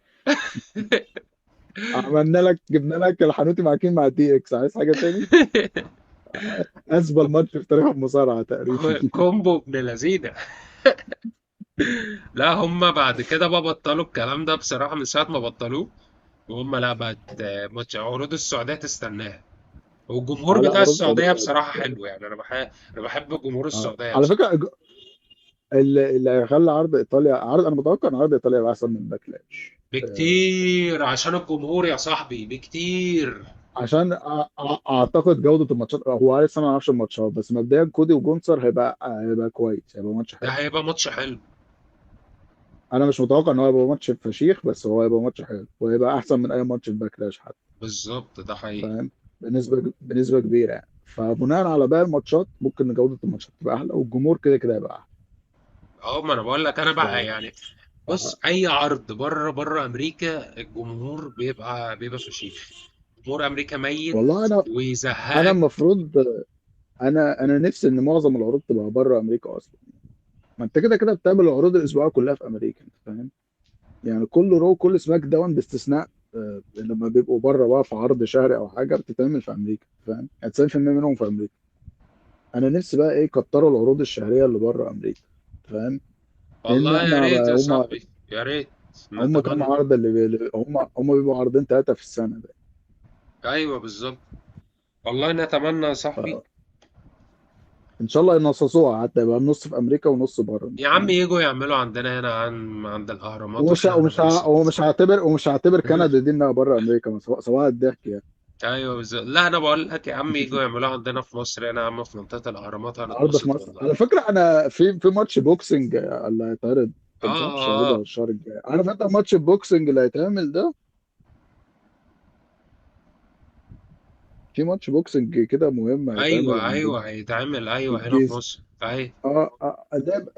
[SPEAKER 2] عملنا لك، جبنا لك الحنوتي مع كين مع دي اكس، عايز حاجة تاني؟ ازبل ماتش في تاريخ المصارعة تقريبا.
[SPEAKER 1] combo ابن لذينه. لا هم بعد كده بقى بطلوا الكلام ده بصراحة، من ساعة ما بطلوه وهم لا بقت ماتش عروض السعودية تستناها. والجمهور
[SPEAKER 2] اه لا،
[SPEAKER 1] بتاع
[SPEAKER 2] عروض السعودية
[SPEAKER 1] السعودية
[SPEAKER 2] بقت.
[SPEAKER 1] بصراحة حلو، يعني أنا بحب، أنا بحب جمهور السعودية
[SPEAKER 2] على
[SPEAKER 1] بصراحة.
[SPEAKER 2] فكرة اللي هيخلي عرض ايطاليا، عرض، انا متوقع ان عرض ايطاليا يبقى احسن من باكلاش. آه،
[SPEAKER 1] بكتير، عشان الجمهور يا صاحبي، بكتير.
[SPEAKER 2] عشان اعتقد جوده الماتشات، هو لسه ما نعرفش الماتشات، بس مبدئيا كودي وجونسر هيبقى كويس، هيبقى ماتش
[SPEAKER 1] ده
[SPEAKER 2] حلو.
[SPEAKER 1] هيبقى ماتش حلو.
[SPEAKER 2] انا مش متوقع ان هو يبقى ماتش فشيخ، بس هو هيبقى ماتش حلو وهيبقى احسن من اي ماتش في باكلاش حتى.
[SPEAKER 1] بالظبط، ده حقيقي.
[SPEAKER 2] فاهم؟ بنسبه كبيرة يعني. فبناء على باقي الماتشات ممكن جوده الماتشات تبقى احلى، والجمهور كده كده هيبقى احلى.
[SPEAKER 1] اه، ما انا بقول لك انا
[SPEAKER 2] ف
[SPEAKER 1] بقى يعني، بص، اي عرض بره بره امريكا الجمهور بيبقى فشيخ. جمهور امريكا ميت
[SPEAKER 2] والله انا
[SPEAKER 1] ويزهقك.
[SPEAKER 2] المفروض، انا نفسي ان معظم العروض تبقى بره امريكا اصلا. ما انت كده كده بتعمل العروض الاسبوعية كلها في امريكا، انت فاهم؟ يعني كل رو، كل سماك داون باستثناء لما بيبقوا بره بقى في عرض شهري او حاجة بتتعمل في امريكا، فاهم؟ يعني 90% منهم في امريكا. انا نفسي بقى ايه، كتروا العروض الشهرية اللي بره امريكا، فاهم؟ لان
[SPEAKER 1] والله يا
[SPEAKER 2] احنا
[SPEAKER 1] ريت
[SPEAKER 2] بقى
[SPEAKER 1] يا
[SPEAKER 2] هم،
[SPEAKER 1] صاحبي، يا ريت،
[SPEAKER 2] هم كام
[SPEAKER 1] نتمنى.
[SPEAKER 2] عرض اللي هم بيبقوا عرضين ثلاثة في السنة ده.
[SPEAKER 1] ايوه بالظبط، والله نتمنى يا صاحبي.
[SPEAKER 2] فان شاء الله ينصصوها حتى يبقى نص في امريكا ونص بره، انت
[SPEAKER 1] يا عم
[SPEAKER 2] فاهم؟
[SPEAKER 1] يجوا يعملوا عندنا هنا عن عند الاهرامات
[SPEAKER 2] ومش
[SPEAKER 1] واحنا
[SPEAKER 2] ومش
[SPEAKER 1] هنتبسط.
[SPEAKER 2] ومش هعتبر ومش هعتبر كندا دي انها بره امريكا، صباح الضحك يعني.
[SPEAKER 1] ايوه بالظبط، لا انا بقول لك يا عم يجوا يعملوها عندنا في مصر هنا يا عم، في منطقة الاهرامات
[SPEAKER 2] عرض في
[SPEAKER 1] هنتبسط
[SPEAKER 2] مصر
[SPEAKER 1] والله.
[SPEAKER 2] على فكره، انا في ماتش boxing اللي هيتعرض،
[SPEAKER 1] اه
[SPEAKER 2] مش عارف الشهر
[SPEAKER 1] اه
[SPEAKER 2] ده
[SPEAKER 1] آه.
[SPEAKER 2] ولا الشهر الجاي، عارف انت ماتش ال boxing اللي هيتعمل ده؟ في ماتش boxing كده مهم هيتعمل
[SPEAKER 1] ايوه
[SPEAKER 2] عند
[SPEAKER 1] ايوه، هيتعمل، ايوه هنا في
[SPEAKER 2] الجيزه.
[SPEAKER 1] مصر، ايوه.
[SPEAKER 2] اه،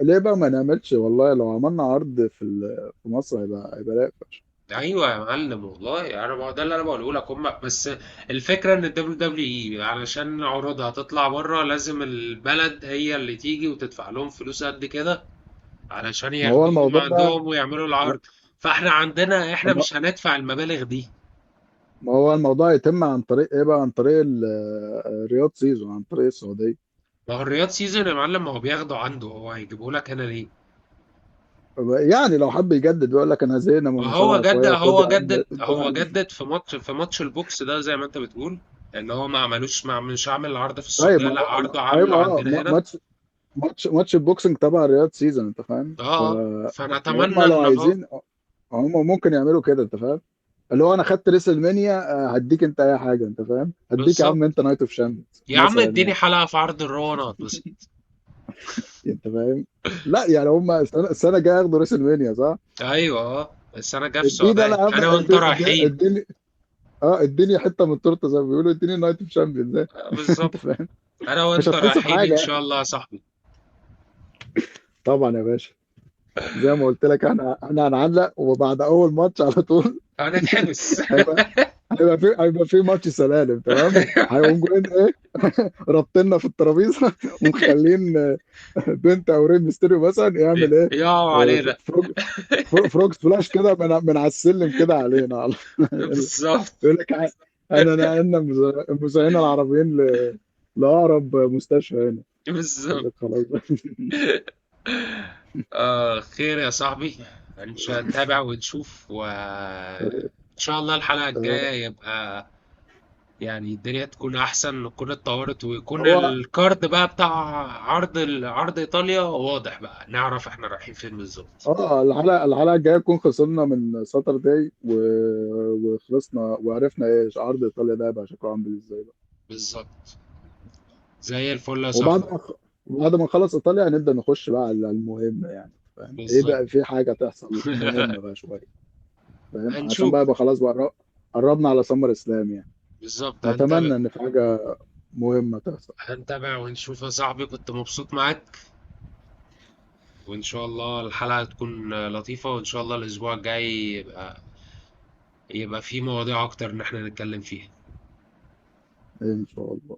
[SPEAKER 2] ليه بقى ما نعملش؟ والله لو عملنا عرض في في مصر هيبقى لايق فشخ.
[SPEAKER 1] ايوه يا معلم، والله انا ما هو ده اللي انا بقوله لك هم، بس الفكرة ان الدبليو دبليو اي علشان عروضها تطلع بره لازم البلد هي اللي تيجي وتدفع لهم فلوس قد كده علشان
[SPEAKER 2] ما هو
[SPEAKER 1] ياخدوهم
[SPEAKER 2] الموضوع ده،
[SPEAKER 1] عندهم ويعملوا العرض. فاحنا عندنا احنا
[SPEAKER 2] ما
[SPEAKER 1] مش هندفع المبالغ دي.
[SPEAKER 2] ما هو الموضوع يتم عن طريق ايه بقى؟ عن طريق الرياض season، عن طريق السعوديه.
[SPEAKER 1] ما هو الرياض season يا معلم، ما هو بياخده عنده، هو هيجيبه لك هنا ليه؟
[SPEAKER 2] يعني لو حب يجدد ويقول لك انا زهقنا من
[SPEAKER 1] ما هو
[SPEAKER 2] المصارعة
[SPEAKER 1] جدد،
[SPEAKER 2] شويه، خد
[SPEAKER 1] هو
[SPEAKER 2] يا عم
[SPEAKER 1] جدد هو
[SPEAKER 2] ادوها.
[SPEAKER 1] جدد في ماتش، في ماتش ال box ده زي ما انت بتقول، ان هو ما عملوش، ما مش عامل العرض في
[SPEAKER 2] طيب
[SPEAKER 1] السعودية،
[SPEAKER 2] ما
[SPEAKER 1] لا
[SPEAKER 2] هو
[SPEAKER 1] عرضه عامله
[SPEAKER 2] ايوه،
[SPEAKER 1] عندنا هنا.
[SPEAKER 2] ماتش ال boxing تبع الرياض season، انت فاهم؟
[SPEAKER 1] اه
[SPEAKER 2] فهم
[SPEAKER 1] فنتمنى
[SPEAKER 2] لو
[SPEAKER 1] ان هو.
[SPEAKER 2] عايزين، هم ممكن يعملوا كده، انت فاهم؟ اللي هو انا خدت ريسلمانيا، هديك انت اي حاجه، انت فاهم؟ هديك يا عم
[SPEAKER 1] بالظبط.
[SPEAKER 2] انت Night of Champions
[SPEAKER 1] يا عم
[SPEAKER 2] مثلا
[SPEAKER 1] اديني
[SPEAKER 2] يعني.
[SPEAKER 1] حلقة في عرض ال Raw انا هتبسط.
[SPEAKER 2] انت فاهم؟ لا يعني هم السنه الجاية ياخدوا ريسلمانيا، صح؟
[SPEAKER 1] ايوه اه، السنة الجاية في
[SPEAKER 2] اديني انا
[SPEAKER 1] السعودية
[SPEAKER 2] يا عم،
[SPEAKER 1] انا وانت رايحين.
[SPEAKER 2] اديني، اه اديني حتة من التورتة زي ما بيقولوا، اديني Night of Champions.
[SPEAKER 1] بالظبط.
[SPEAKER 2] انت فاهم؟
[SPEAKER 1] انا
[SPEAKER 2] مش
[SPEAKER 1] وانت
[SPEAKER 2] هتحس
[SPEAKER 1] رايحين
[SPEAKER 2] بحاجة
[SPEAKER 1] ان شاء
[SPEAKER 2] يعني.
[SPEAKER 1] الله يا صاحبي.
[SPEAKER 2] طبعا يا باشا، زي ما قلت لك احنا هنعلق، وبعد اول ماتش على طول
[SPEAKER 1] هنتحبس.
[SPEAKER 2] هيبقى هيبقى في ماتش سلالم، تمام. هيقوم جايين ايه؟ ربطنا في الترابيزة ومخلين بنت او ريم ميستيريو مثلا يعمل ايه،
[SPEAKER 1] يقعوا
[SPEAKER 2] آه،
[SPEAKER 1] علينا.
[SPEAKER 2] frog frog splash كده من على السلم كده علينا على
[SPEAKER 1] بالظبط.
[SPEAKER 2] يقول لك انا نقلنا المذيعين العربيين لاقرب مستشفى هنا. يقول
[SPEAKER 1] بالظبط.
[SPEAKER 2] لك خلاص.
[SPEAKER 1] آه خير يا صاحبي، هنتابع ونشوف، وإن شاء الله الحلقة الجاية يبقى يعني الدنيا تكون أحسن، وتكون اتطورت، ويكون
[SPEAKER 2] هو
[SPEAKER 1] ال card بقى بتاع عرض عرض إيطاليا واضح بقى، نعرف احنا رايحين فين بالظبط.
[SPEAKER 2] اه، الحلقه الجاية نكون خسرنا من ساتردي وخلصنا وعرفنا ايش عرض ايطاليا ده بقى شكله عامل ازاي بقى.
[SPEAKER 1] بالظبط. زي الفل يا
[SPEAKER 2] وبعد
[SPEAKER 1] صاحبي.
[SPEAKER 2] ما بعد ما نخلص ايطاليا هنبدا نخش بقى على المهم يعني، فاهم ايه
[SPEAKER 1] بالظبط.
[SPEAKER 2] بقى؟ في حاجة تحصل مهمة بقى شويه، فاهم؟ عشان
[SPEAKER 1] هنشوف.
[SPEAKER 2] بقى خلاص بقى قربنا على سمر اسلام يعني.
[SPEAKER 1] بالظبط هنتابع.
[SPEAKER 2] نتمنى ان في حاجة مهمة تحصل.
[SPEAKER 1] هنتابع ونشوف يا صاحبي. كنت مبسوط معاك، وإن شاء الله الحلقة تكون لطيفة، وإن شاء الله الأسبوع الجاي يبقى في مواضيع أكتر إن احنا نتكلم فيها.
[SPEAKER 2] ان شاء الله.